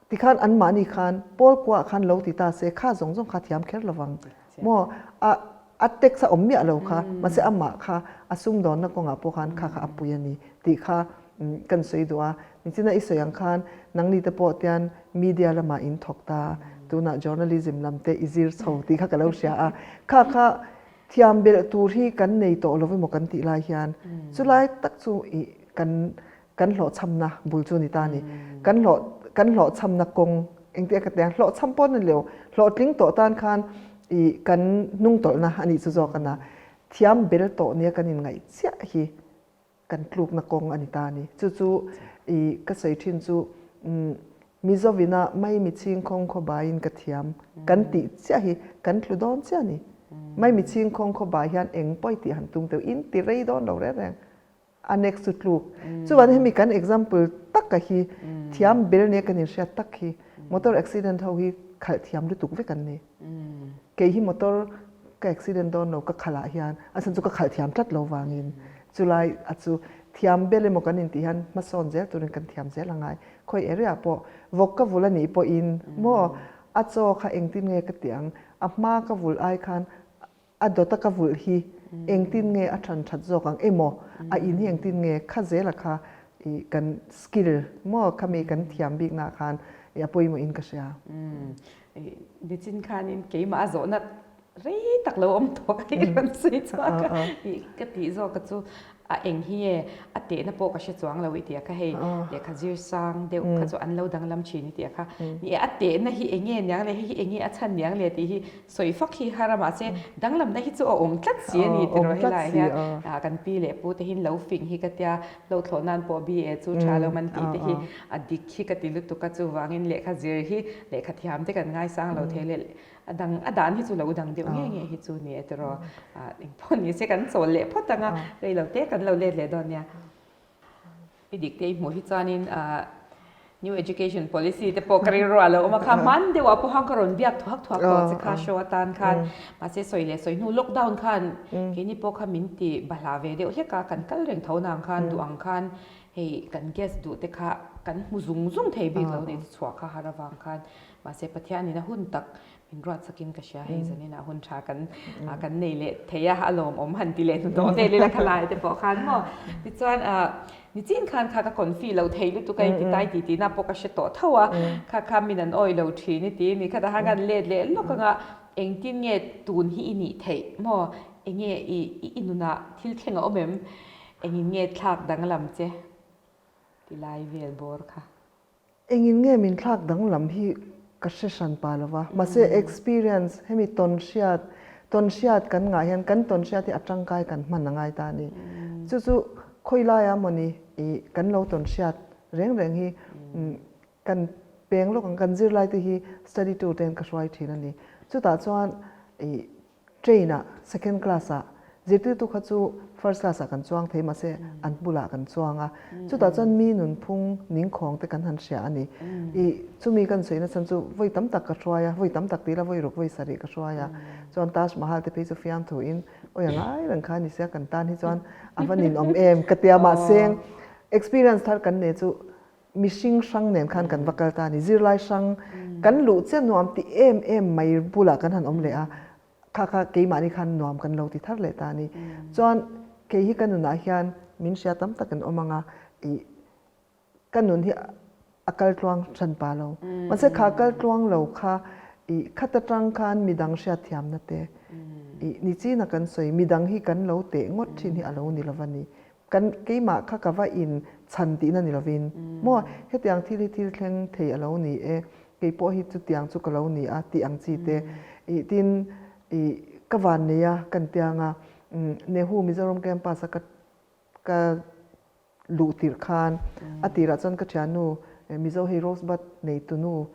tikhan anmahni khan Paul kuaah khan lo ti ta se kha zawng zawng kha thiam kher lo vang maw? A a text a awm miah lo kha mahse amah kha a sumdawnna kawngah pawh khan kha kha a pui a ni tih kha kan sawi duh a. Nichina i sawi ang khan nangni te pawh tian media lamah in thawk ta, tunah journalism lam te i zir chho tih kha ka lo hria a, kha kha Thiam belh tur hi kan nei tawh lo emaw kan tih lai hian chulai tak chu i kan kan hlawhchhamna bul chu a ni ta a ni. Kan hlawh kan hlawhchhamna kawng engtia ka ti ang hlawhchham pawh a ni lo hlawhtling tawh tan khan i kan hnungtawlhna a nih chu zawk a na. Thiam bel tawh nia kan inngaih chiah hi kan tlukna kawng a ni ta a ni. Chu chu i ka sawi thin chu Mizovina Maimi chhingkhawng khaw baiin ka thiam kan tih chiah hi kan tlu dawn chiah a ni. Maimi chhingkhawng khaw bai hian eng pawi tih han tum teuh in ti rei dawn lo reng reng. A next chu tluk. Chuan hemi kan example taka hi thiam bel nia kan inhriat tak hi motor accident ho hi khalh thiam lutuk vek an ni. Kei hi motor ka accident dawn lo ka khalh ah hian a chhan chu ka khalh thiam tlat lo vangin chulai a chu thiam bel emaw kan intih hian hmasawn zel turin kan thiam zel angai. Khawi area pawh vawk ka vul anih pawhin maw a chaw kha engtin nge ka tih ang a hma ka vul ai khan A dawta ka vulh hi engtin nge a than that zawk ang emaw, a in hi engtin nge kha zela kha i kan skill maw khami kan thiam bikna khan i a pawimawh in ka hria. Nichin khanin keimah a zawhna rei tak lo awm tawh ka i rawn sawi chhuak a, i ka tih zawk a chu A eng hi nge a tehna pawh ka hre chuang lo i ti a kha hei lehkha zir sang deuh kha chu an lo danglam thin i ti a kha ni e a tehna hi eng nge niang le hei hi eng nge a chhan niang le tih hi sawi fak hi har a mahse danglamna hi chu a awm tlat si a ni tiraw helaiah hian kan pi leh pu te hian lo fing hi ka tia lo thlawh nan pawh BA chu tha lo man tih te hi a dik hi ka ti lutuk a chuvangin lehkha zir hi lehkha thiam te kan ngaisang lo thei leh A dang, a dan hi chu lo dang deuh nge nge hi chu ni e tiraw. Engpawh ni se kan chawl leh phawt ang a, rei lo te kan lo let leh dawn nia. I dik te i hmuh hi chuanin New Education Policy te pawh ka rilru a lo awm a kha, hman deuhah pawh khan ka rawn biak thuak thuak tawh che kha show atan khan. Mahse sawi leh sawi hnu lockdown khan keini pawh kha min ti bahlah ve deuh hlek a, kan kal reng tho nang khan duh ang khan hei kan guest duh te kha kan hmu zung zung thei bik lo ni chu chhuah kha har avang khan. Mahse Pathianin a hun tak min ruat sakin ka hria hei zaninah hun tha kan kan nei leh thei a, a lawmawm han ti leh hnuhnawh vel ila khalai te pawh khan maw. Tichuan nichin khan kha ka confi lo thei lutuk a inti tai ti tihna pawh ka hre tawh tho a, kha kha min an awi lo thin i ti a ni kha tah khan kan let leh lawk anga engtin nge tun hi i nih theih maw. Enge i i nunah thil thleng a awm em? Engin nge thlak danglam che ti lai vel bawr kha? Engin nge min thlak danglam hi ka hre hran pa lo va, mahse experience hemi tawn hriat, tawn hriat kan ngah hian kan tawn hriat hi a tangkai kan hman a ngai ta a ni. Chu chu khawi laia mawni i kan lo tawn hriat reng reng hi kan peng lawk ang, kan zirlai te hi study tour ten ka hruai thin a ni. Chutah chuan i Train ah second class ah zirtirtu kha chu first class ah kan chuang thei mahse an bulah kan chuang a, chutah chuan mi nunphung ningkhawng te kan han hria a ni. I chumi kan sawi nachhan chu vawi tam tak ka hruai a, vawi tam tak tih ila vawi ruk vawi sarih ka hruai a, chuan Taj Mahal te phei chu fiamthu in awi a ngai reng kha a ni sia kan tan hi chuan a va ninawm em ka tia mahse experience thar kan nei chu Mihring hrang nen khan kan va kal ta a ni. Zirlai hrang kan luh chiah nuam ti em em mai bulah kan han awm leh a, kha kha keimahni khan nuam kan lo ti thar leh ta a ni. Chuan kei hi ka nunah hian min hria tam tak an awm ang a, ih ka nun hi a kal tluang hran pa lo. Mahse kha kal tluang lo kha ih khat atang khan midang hriatthiamna te ih ni china kan sawi midang hi kan lo teh ngawt thin hi a lo ni lo va ni. Kan keimah kha ka va in chhan tihna ni lovin maw hetiang thil hi thil thleng thei a lo ni e, kei pawh hi chutiang chu ka lo ni a tih ang chi te ih tin ih ka van nei a kan tiang a Nehu Mizoram campus a ka ka luh tirh khan a tirah chuan ka thiannu Mizo hei Rosebud nei tunu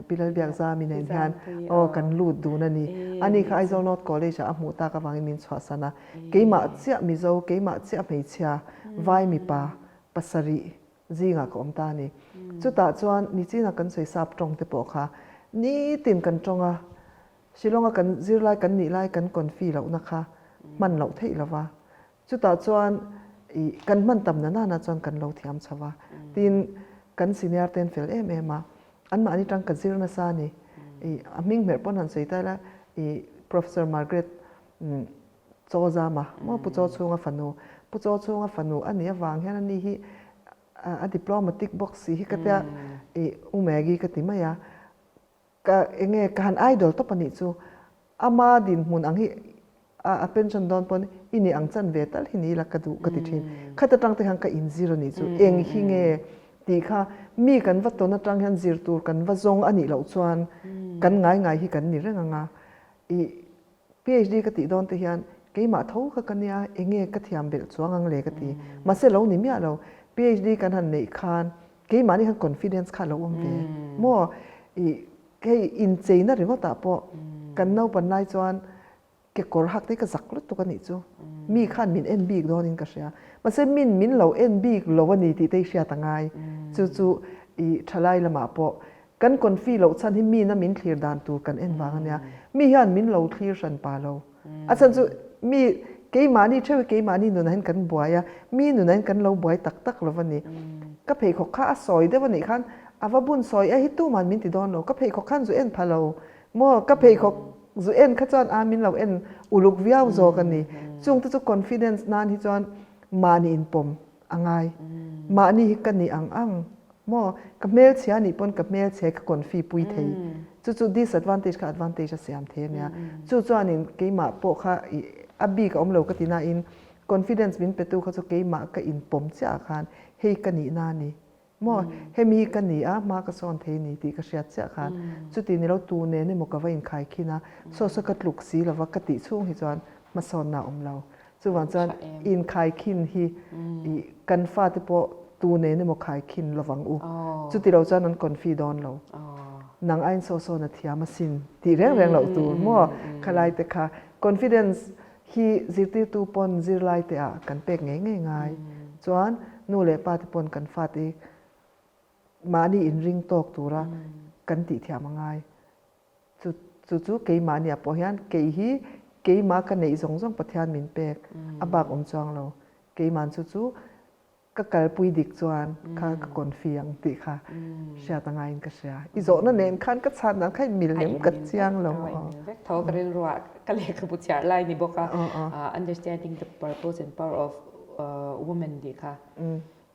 Pi Lalbiakzami nen hian aw kan lut dun a ni. Ani kha Aizawl North College ah a hmuh tak avangin min chhuahsan a. Keimah chiah Mizo, keimah chiah hmeichhia, vai mipa pasarih zingah ka awm ta a ni. Chutah chuan nichina kan sawi sap tawng te pawh kha nitin kan tawng a, Shillong a kan zirlai kan nih lai kan confi lohna kha hman loh theih lova. Chutah chuan ih kan hman tam na nana chuan kan lo thiam chho a, tin kan senior te an fel em em a, anmahni tang ka zir nasa a ni. Ih a hming hmerh pawn han sawi ta ila ih Professor Margaret Chaw Zama maw Pu Chaw Chhunga fanu, Pu Chaw Chhunga fanu a nih avang hian ani hi a diplomatic bawk si hi ka tia ih U Maggie ka ti mai a. Ka enge ka han idol tawp a nih chu. Ama dinhmun ang hi a pension dawn pawn i nih ang chan ve tal hi ni ila ka duh ka ti thin. Khat atang te khan ka inzir a nih chu. Eng hi nge tih kha mi kan va tawn atang hian zir tur kan va zawng a nih loh chuan kan ngai ngai hi kan ni reng ang a. I PhD ka tih dawn te hian keimah tho kha ka nia enge ka thiam belh chuang ang le ka ti. Mahse lo ni miah lo. PhD kan han neih khan Keimahni khan confidence kha a lo awm ve maw? I hei incheina ringawtah pawh kan naupan lai chuan kekawr hak te hi ka zak lutuk a nih chu. Mi khan min en bik dawnin ka hria. Mahse min min lo en bik lo a ni tih te hi hriat a ngai. Chu chu i thalai lamah pawh kan confi loh chhan hi mina min thlir dan tur kan en vang a nia. Mi hian min lo thlir hran pa lo. A chhan chu mi keimahni theuh hi keimahni nunah hian kan buai a, mi nunah hian kan lo buai tak tak lo va ni. Ka pheikhawk kha a sawi deuh a nih khan a va bun sawi e hi tuman min ti dawn lo, ka pheikhawk khan zu en pha lo maw, ka pheikhawk zu en kha chuan a min lo en uluk viau zawk a ni. Chungte chu confidence nan hi chuan mahni inpawm a ngai. Mahni hi ka nih ang ang Maw, ka hmelchhia nih pawn ka hmelchhe ka confi pui thei. Chu chu disadvantage kha advantage a siam thei a nia. Chu chuanin keimah pawh kha i a bik a awm lo ka ti nain confidence min petu kha chu keimah ka inpawm chiah ah khan hei ka nihna a ni. Maw, hemi hi ka ni a, hma ka sawn thei ni tih ka hriat chiah khan chuti ni lo tu nen emaw ka va inkhaikhin a, saw saw ka tluk si lova ka tih chhung hi chuan hmasawnna a awm lo. Chuvang chuan inkhaikhin hi i kan fate pawh tu nen emaw khaikhin lovang u. Chuti lo chuan an confi dawn lo. Nang aiin saw sawn a thiam asin tih reng reng loh tur maw khalai te kha. Confidence hi zirtirtu pawn zirlai te ah kan pek ngei ngei ngai. Chuan nu leh pa te pawn kan fate hi mahni inring tawk tura kan tih thiam a ngai. Chu chu chu keimahniah pawh hian kei hi keimah ka neih zawng zawng Pathian min pek a bak awm chuang lo. Keiman chu chu ka kalpui dik chuan kha ka confi ang tih kha hriat a ngaiin ka hria. I zawhna nen khan ka chhan dan kha i mil lem ka chiang lo. A inmil vek tho ka rilruah ka lehkhabu chhiar lai ni bawk a Understanding the Purpose and Power of Women tih kha.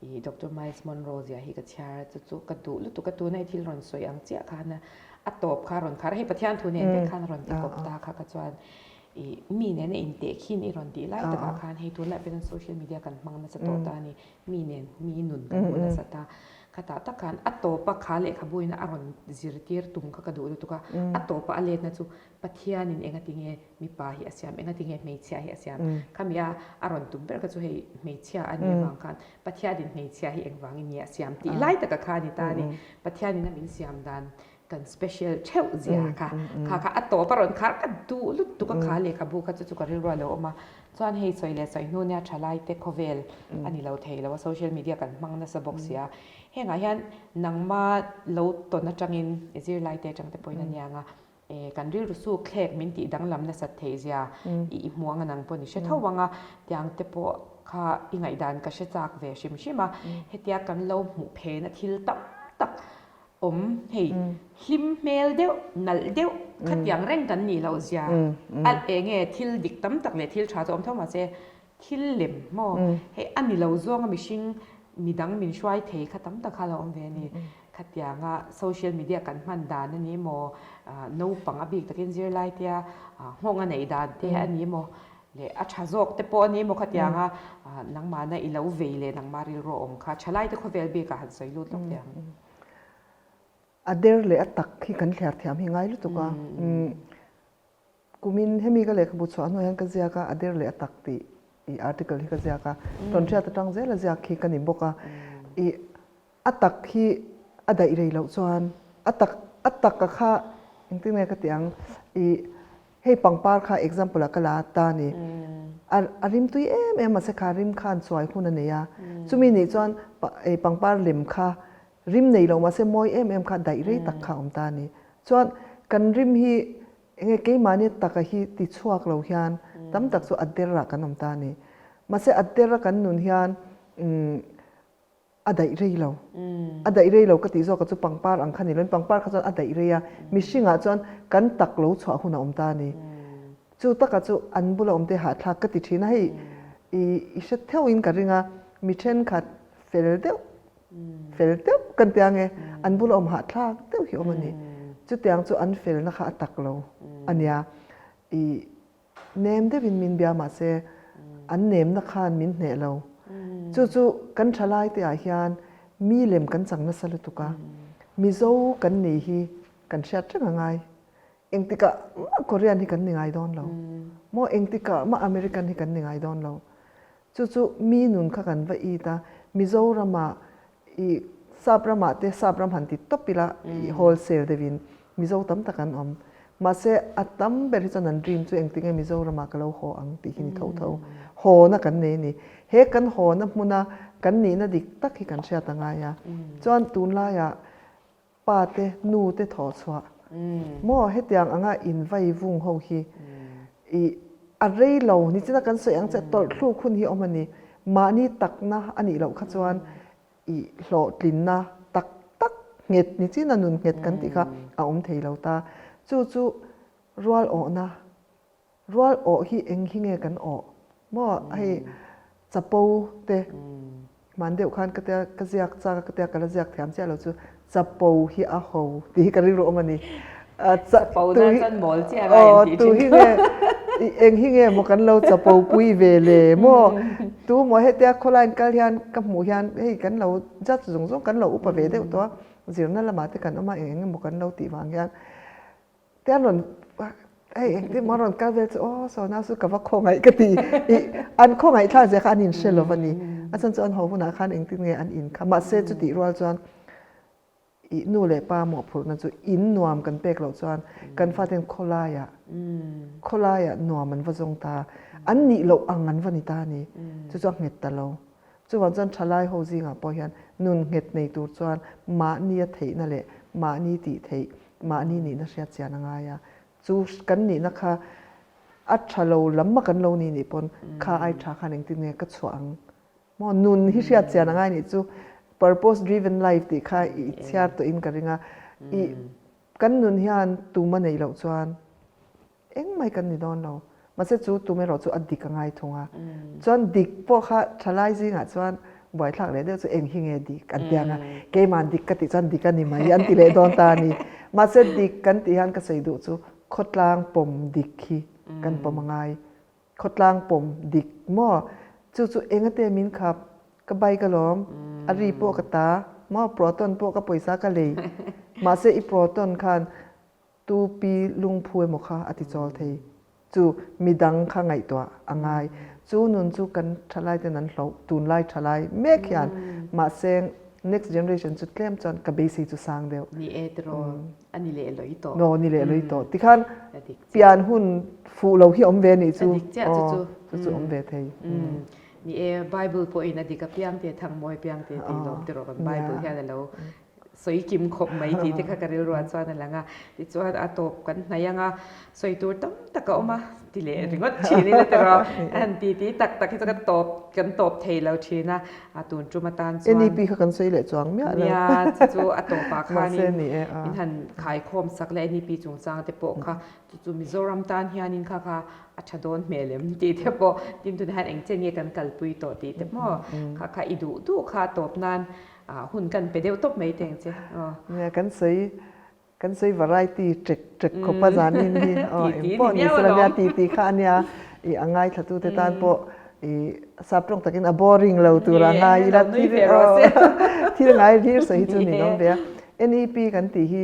I Doctor Myles Munroe zia hi ka chhiar a, chu chu ka duh lutuk a, tuna i thil rawn sawi ang chiah khan a tawp kha a rawn khar a, hei Pathian thu nen vek khan a rawn ti kawp ta kha ka chuan. I mi nena intehkhin i rawn tih lai takah khan hei tunlai pawh hian social media kan hmang nasa tawh ta a ni. Mi nen mi nun kan hmu nasa ta. Khatah tak khan a tawpa kha lehkhabuin a rawn zirtir tum kha ka duh lutuk a. A tawpa a letna chu Pathianin engatinge mipa hi a siam, engatinge hmeichhia hi a siam. Khami a a rawn tum ber kha chu hei hmeichhia a nih avang khan Pathianin hmeichhia hi engvangin nge a siam tih lai taka kha a ni ta a ni. Pathianin a min siam dan kan special theuh zia kha kha kha a tawp a rawn khar ka duh lutuk a kha lehkhabu kha chu chu ka rilru a lo awm a chuan hei sawi leh sawi hnu nia thalai te khawvel a ni lo thei lo a social media kan hmang nasa bawk sia hengah hian nangma lo tawn atangin zirlai te atang te pawhin a niang a E, kan rilru suk thlek min tih danglam nasat theih zia i i hmu anga nang pawh ni hre tho ang a, tiang te pawh kha i ngaihdan ka hre chak ve hrim hrim a, hetia kan lo hmuh phena thil tam tak awm hei hlim hmel deuh nalh deuh khatiang reng kan nih loh zia a enge thil dik tam tak leh thil tha chu awm tho mahse thil lem maw hei a ni lo zawnga mihring midang min hruai thei kha tam tak kha a lo awm ve a ni. Khatianga social media kan hman dan a ni maw naupang a bik takin zirlai tea nghawng a neih dan te a ni maw leh a tha zawk te pawh a ni maw khatianga nangmahna i lo vei leh nangmah rilru a awm kha thalai te khawvel bikah han sawi lut lawk teh ang. A der leh a tak hi kan thliar thiam hi ngai lutuk a. Kumin hemi ka lehkhabu chhuah hnuah hian ka ziak a, a der leh a tak tih i article hi ka ziak a. Tawnhriat atang zel a ziak hi ka ni bawk a. I a tak hi a daih rei loh chuan a tak a taka kha engtin nge ka tih ang i hei pangpar kha example ah ka la ta a ni. A a rim tui em em mahse kha rim khan chuai hun a nei a. Chumi nih chuan pangpar lem kha rim nei lo mahse mawi em em kha daih rei tak kha a awm ta a ni. Chuan kan rim hi Enge keimahni taka hi ti chhuak lo hian tam tak chu a der ah kan awm ta a ni. Mahse a der a kan nun hian a daih rei lo. A daih rei lo ka tih zawk ah chu pangpar ang kha ni loin pangpar kha chuan a daih rei a, mihring ah chuan kan tak lo chhuah hun a awm ta a ni. Chu taka chu an bula awm te hahthlak ka ti thin a, hei i hre theuh in ka ring a, mi thenkhat fel deuh Fel deuh kan ti ang e, an bula awm hahthlak deuh hi awm a ni. Chutiang chu an felna kha a tak lo a nia. I nem deuhin min bia mahse an nemna khan min hneh lo. Chu chu kan thalai te ah hian mi lem kan chang nasa lutuk a, Mizo kan ni hi kan hriat reng a ngai. Engtikah mah Korean hi kan ni ngai dawn lo maw, engtikah mah American hi kan ni ngai dawn lo. Chu chu mi nun kha kan va it a, Mizoramah i Sap ramah te Sap ram han ti tawp ila i wholesale deuhin Mizo tam tak an awm. Mahse a tam ber hi chuan an dream chu engtinge Mizoramah ka lo haw ang tih hi ni tho tho. Hawna kan nei a ni. He kan hawna hmuna kan nihna dik tak hi kan hriat a ngai a. Chuan tunlaiah Pa te, nu te thawh chhuah maw hetiang anga in vai vung ho hi i a rei lo nichina kan sawi ang che tawlh thluk hun hi awm a ni. Mahni takna a nih loh kha chuan i hlawhtlinna tak tak nghet nichina nun nghet kan tih kha a awm thei lo ta. Chu chu rual awhna Rual awh hi eng hi nge kan awh maw hei chapo te hman deuh khan ka tia ka ziak chak a ka tia ka la ziak thiam chiah lo chu chapo hi a ho tih hi ka rilru awm a ni. Chapo na chuan mawl chiah a in tih thin. Tu hi nge eng hi nge maw kan lo chapo pui ve le maw tu maw hetia khawlaiin kal hian ka hmuh hian hei kan lo judge zung zung kan lo upa ve deuh tawh a zirna lamah te kan awm a eng eng emaw kan lo tih vang hian Te an rawn hei engtin maw an rawn kal vel chu aw saw nau chu ka va khawngaih ka ti i an khawngaih thlak zia kha an inhre lo a ni a chhan chu an haw hunah khan engtin nge an in kha mahse chutih rual chuan i nu leh pa mawhphurhna chu in nuam kan pek loh chuan kan faten khawlaiah khawlaiah nuam an va zawng ta an nih loh ang an va ni ta a ni chu chu a nghet ta lo chuvang chuan thalai ho zingah pawh hian nun nghet nei tur chuan mahni a theihna leh mahni tih theih Mahni nihna hriat chian a ngai a, chu kan nihna kha a tha lo lam a kan lo ni nih pawn kha ai tha khan engtin nge ka chhuah ang maw? Nun hi hriat chian a ngai nih chu purpose driven life tih kha i chhiar tawh in ka ring a, i kan nun hian tum a neih loh chuan Engmai kan ni dawn lo. Mahse chu tum erawh chu a dik a ngai thung a. Chuan dik pawh kha thalai zingah chuan buaithlak leh deuh chu eng hi nge dik an ti ang a. Keima'n dik ka tih chuan dik a ni mai an ti leh dawn ta a ni. Mahse dik kan tih hian ka sawi duh chu khawtlang pawm dik hi. kan pawm a ngai. Khawtlang pawm dik maw? Chu chu engate min khap? Ka bike alawm, a ri pawh ka ta maw? Proton pawh ka pawisa ka lei. Mahse i proton khan tu pi lungphu emaw kha a ti chawl thei. Chu midang kha ngaihtuah a ngai. Chu nun chu kan thalai ten an hloh tunlai thalai mek hian mahse next generation chu tlem chuan ka beisei chu sang deuh. Ni e tiraw a ni leh lawih tawh. No ni leh lawih tawh. Tikhan pian hun fuh lo hi awm ve nih chu. A dik chiah chu chu. Chu chu awm ve thei. Ni e Bible pawhin a dik apiang te thangmawi apiang te tih lawm tiraw kan Bible hian a lo sawi kim khawp mai tih te kha ka rilruah chuan a lang a. Tichuan a tawp kan hnaih ang a, sawi tur tam tak a awm a ti leh ringawt thin ila tiraw a han ti ti tak tak hi chu ka tawp kan tawp thei lo thin a, a tun tum atan chuan NEP kha kan sawi leh chuang miah lo. Nia chu chu a tawpah khanin in han khaikhawm sak leh NEP chungchang te pawh kha chu chu Mizoram tan hianin kha kha a tha dawn hmel em tih te pawh tin tunah hian eng chen nge kan kalpui tawh tih te maw kha kha i duh duh kha a tawp nan hun kan pe deuh tawp mai teng che. Nia kan sawi kan sawi variety ṭek ṭek khawp a zanin hi aw eng pawh ni se la nia ti ti kha ania i a ngaithla te tan pawh i sap tawng takin a boring lo tur a ngai ila thil thil ngai hlir sawi hi chu ni awm ve a NEP kan tih hi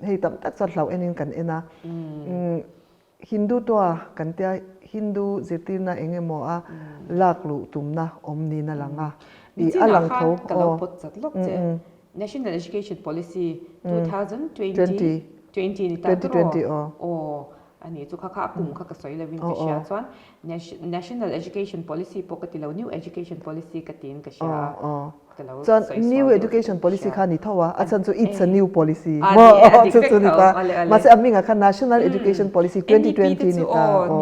hei tam tak chuan hlauh enin kan en a Hindu tua kan tia Hindu zirtirna eng emaw a lak luh tumna awm niin a lang a. I a lang tho. Ka lo pawt chat lawk che. National Education Policy 2020 20 ni ta tawh aw. A nih chu kha kha a kum kha ka sawi lovin ka hria chuan National Education Policy pawh ka ti lo New Education Policy ka tiin ka hria a. Chuan new education policy kha ni tho a, a chhan chu it's a new policy maw chu chu ni ta. Mahse a hmingah khan national education policy 2020 ni ta aw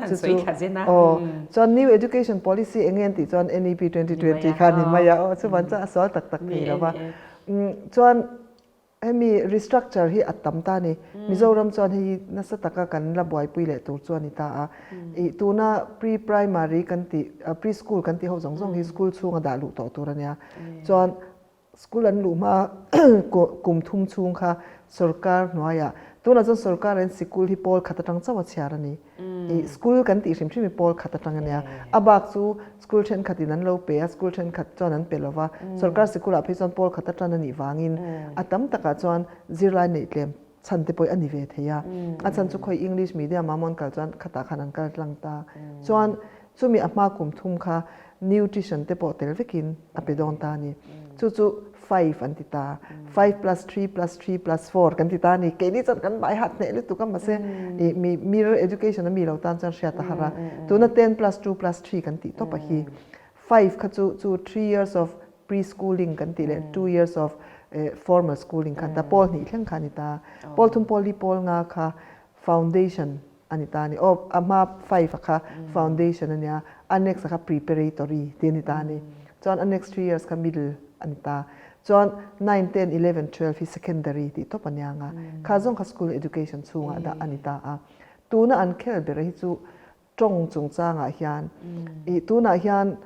chu chu aw chuan new education policy eng nge an tih chuan NEP 2020 kha ni mai a aw chuvan chuan a sual tak tak thei lo va. Chuan Hemi restructure hi a tam ta a ni. Mizoram chuan hei hi nasa taka kan la buaipui leh tur chu a ni ta a. Ih tuna pre-primary kan tih, pre-school kan tih ho zawng zawng hi school chhunga dah luh tawh tur a nia. Chuan school an luh hma kum thum chhung kha sorkar hnuaiah, tunah chuan sorkar in sikul hi pawl khat atang chauh a chhiar a ni. I school kan tih hrim hrim hi pawl khat atang a nia. A bak chu school thenkhat in an lo pe a, school thenkhat chuan an pe lo va. Sorkar sikul ah phei chuan pawl khat atan a nih vangin a tam takah chuan zirlai neih tlem chhan te pawh a ni ve thei a. A chhan chu khawi English medium ah maw an kal chuan khatah khan an kal tlang ta. Chuan chumi a hma kum thum kha nutrition te pawh tel vekin a pe dawn ta a ni. Chu chu five an ti ta. Five plus three plus three plus four kan ti ta a ni. Keini chuan kan bai hat hneh lutuk a mahse ih mi mirror education a mi lo tan chuan hriat a har a. Tuna ten plus two plus three kan tih tawp a hi. Five kha chu chu three years of pre-schooling kan tih leh two years of formal schooling kha an ta. Pawl hnih thleng kha a ni ta. Pawl thum pawl li pawl nga kha foundation a ni ta a ni. Aw, a hma five a kha foundation a nia, a next a kha preparatory tih a ni ta a ni. Chuan a next three years kha middle a ni ta. Chuan nine, ten, eleven, twelve hi secondary tih tawp a nia ang a. Kha zawng kha school education chhungah dah a ni ta a. Tuna an khel ber hi chu tawng chungchangah hian ih tunah hian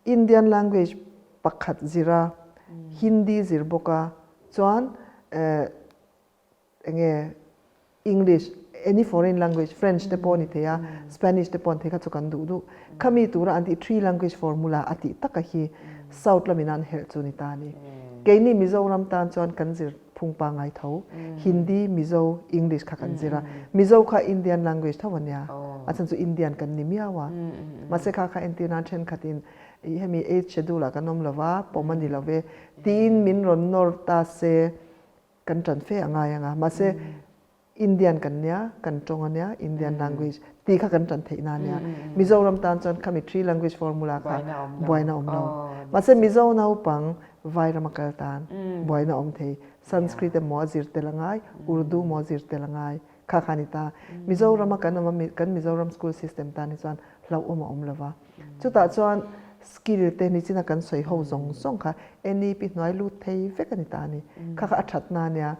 Indian language pakhat zir a, Hindi zir bawk a, chuan eh enge English any foreign language French te pawh a ni thei a, Spanish te pawh an thei kha chu kan duh duh. Khami tura an tih three language formula a tih taka hi South lamin an herh chu ni ta a ni. Keini Mizoram tan chuan kan zir phung pangngai tho. Hindi, Mizo, English kha kan zir a. Mizo kha Indian language tho a nia. A chhan chu Indian kan ni miau a. Mahse kha kha entir nan thenkhatin ih hemi eighth schedule ah kan awm lo va, pawm a ni lo ve tiin min rawn nawr ta se Kan ṭan fe a ngai ang a, mahse Indian kan nia, kan ṭawng a nia, Indian language tih kha kan ṭan theihna a nia. Mizoram tan chuan khami three language formula kha buaina awm lo. Mahse Mizo naupang Vairam a kal tan buaina awm thei. Sanskrit emaw a zir tel a ngai, Urdu maw a zir tel a ngai kha kha a ni ta. Mizorama kan awm a, kan Mizoram school system tan hi chuan hlauhawm a awm lo va. Chutah chuan skill te nichina kan sawi ho zawng zawng kha NEP hnuai lut thei vek a ni ta a ni. Kha kha a thatna a nia.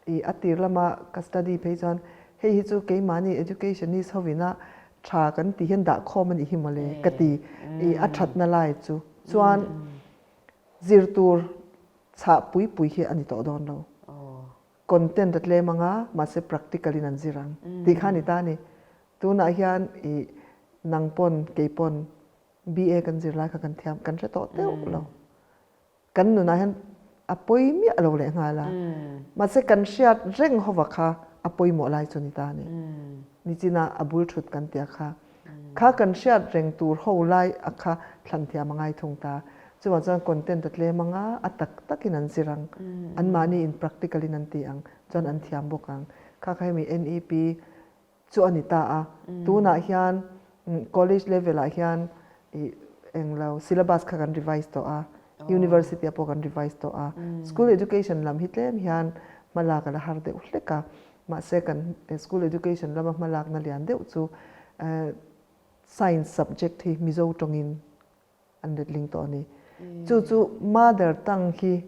I a tir lama ka study phei chuan hei hi chu keimahni educationist hovina tha kan tih hian dah khawm a nih hi mawle ka ti. I a thatna lai chu chuan zir tur chhah pui pui hi a ni tawh dawn lo. Content a tlem anga mahse practical in an zir ang tih kha a ni ta a ni. Tunah hian i nang pawn kei pawn BA kan zir lai kha kan thiam kan hre tawh deuh lo. Kan nunah hian a pawi miah lo leh nghal a. Mahse kan hriat reng hova kha a pawimawh lai chu ni ta a ni. Nichina a bul thut kan tia kha. Kha kan hriat reng tur ho lai a kha thlan thiam a ngai thung ta. Chuvang chuan content a tlem ang a, a tak takin an zir ang. Anmahni in practical in an ti ang chuan an thiam bawk ang. Kha kha hemi NEP chu a ni ta a. Tunah hian college level ah hian ih englo syllabus kha kan revise tawh a, university ah pawh kan revise tawh a. School education lam hi tlem hian hmalak a la har deuh hlek a. Mahse kan school education lama hmalakna lian deuh chu science subject hi Mizo tawngin an letling tawh a ni. Chu chu mother tongue hi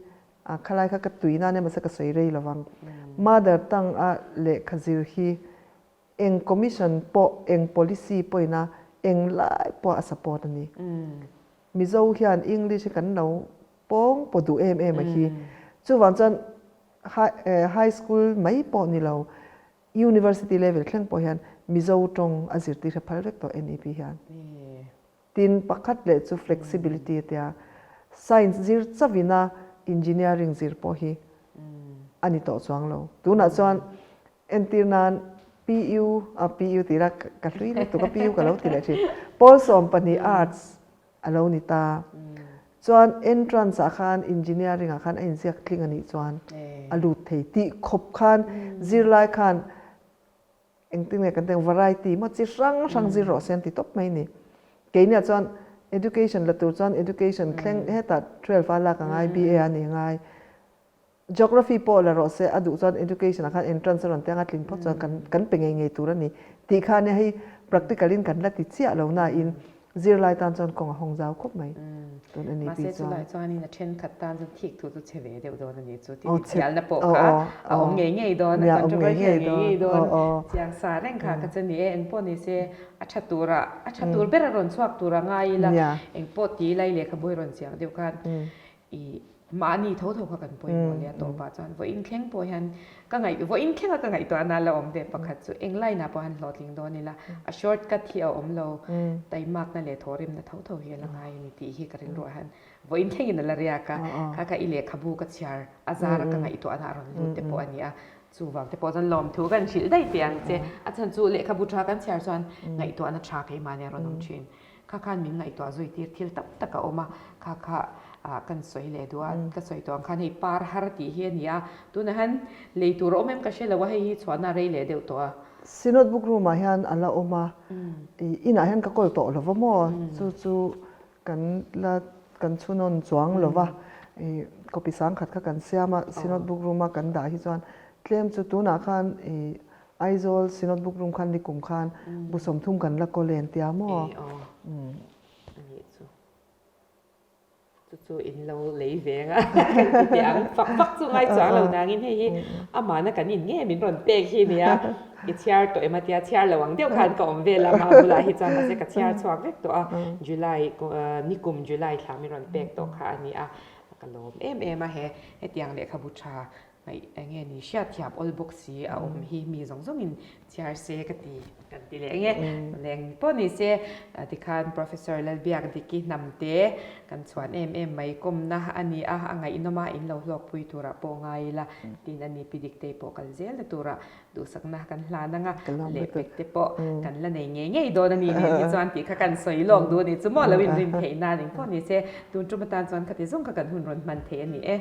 a khalai kha ka tui nan emaw se ka sawi rei lovang. Mother tongue a lehkha zir hi eng commission pawh eng policy pawhin a eng lai pawh a support a ni. Mizo hian English hi kan lo pawng paw duh em em a hi. Chuvang chuan high school mai pawh ni lo university level thleng pawh hian Mizo tawng a zirtir hi phal vek tawh NEP hian. Tin, pakhat leh chu flexibility a tia, science zir chauhin a engineering zir pawh hi a ni tawh chuang lo. Tunah chuan entir nan PU, a PU tih la ka hlui lutuk a, PU ka lo ti leh thin, Pawl 12 arts a lo ni ta. Chuan entrance ah khan engineering ah khan a inziak tling a nih chuan a lut thei tih khawp khan zirlai khan Engtin nge kan teng variety maw chi hrang hrang zir rawh se an ti tawp mai ni. Keiniah chuan education la tur chuan education thleng hetah 12 a lak a ngai BA a ni ngai. Geography pawh la rawh se a duh chuan education ah khan entrance a rawn teng a tlin phawt chuan kan kan pe ngei ngei tur a ni tih kha nia hei practical in kan la ti chiah lo na in Zirlai tan chuan kawng a hawng zau khawp mai tun a ni tih chuan. Mahse chulai chuanin a thenkhat tan chuan thik thu chu che ve deuh dawn a ni chu tih thialna pawh kha a awm ngei ngei dawn, a controversial ngei ngei dawn. Chiang sa reng kha kha chu ni e, engpawh ni se a tha tura a tha tur ber a rawn chhuak tura ngai ila engpawh ti lai lehkhabu hi rawn chiang deuh khan I mahni tho tho kha kan pawimawh leh a tawpah chuan vawiin thleng pawh hian ka ngaih vawiin thlenga ka ngaihtuahna la awm ve pakhat chu eng line ah pawh han hlawhtling dawn ila a short cut hi a awm lo taimakna leh thawhrimna tho tho hi a la ngai a ni tih hi ka rilruah hian vawiin thlengin a la riak a kha kha i lehkhabu ka chhiar a zara ka ngaihtuahna a rawn lut te pawh a ni a chuvang te pawh chuan lawmthu kan hrilh daih teh ang che a chhan chu lehkhabu tha kan chhiar chuan ngaihtuahna tha keimahni a rawn awm thin. Kha khan min ngaihtuah zui tir thil tam tak a awm a, kha kha kan sawi leh duh a, ka sawi tawh ang khan hei par har tih hi a ni a, tunah hian lei tur a awm em ka hre lo a, hei hi chhuahna a rei leh deuh tawh a. Synod book room ah hian a la awm a, inah hian ka kawl tawh lo va maw, chu chu kan la kan chhunawn chuang lo va, copy sangkhat kha kan siam a, Synod book room a kan dah hi chuan tlem chu tunah khan Aizawl Synod Book Room khan nikum khan bu 30 kan la kawl en tia maw? Ee aw anih chu chu chu in lo lei veng a kan ti teh ang fak fak chu ngai chuang lo nangin hei hi amahna kan in nge min rawn pek hi nia i chhiar tawh em a tia chhiar lo ang deuh khan ka awm vel a mah bulah hi chuan mahse ka chhiar chhuak vek tawh a July nikum July thla min rawn pek tawh kha a ni a ka lawm em em a he hetiang lehkhabu tha Ngaih enge ni hriatthiam awl bawk si a awm hi mi zawng zawngin chhiar se ka ti kan ti leh enge leng pawh ni se tikhan Professor Lalbiak Diki Hnamte kan chhuan em em mai kawmna a ni a a ngaihnawm a in lo hlawkpui turah pawh ngai ila tin a ni Pi Diktei pawh kal zel na turah duhsakna kan hlan anga lehpek te pawh kan la nei ngei ngei dawn a ni nen hi chuan tih kha kan sawi lawk duh a ni chu maw lo inrin theih nan engpawh ni se tun tum atan chuan khati zawng kha kan hun rawn hman thei a ni e.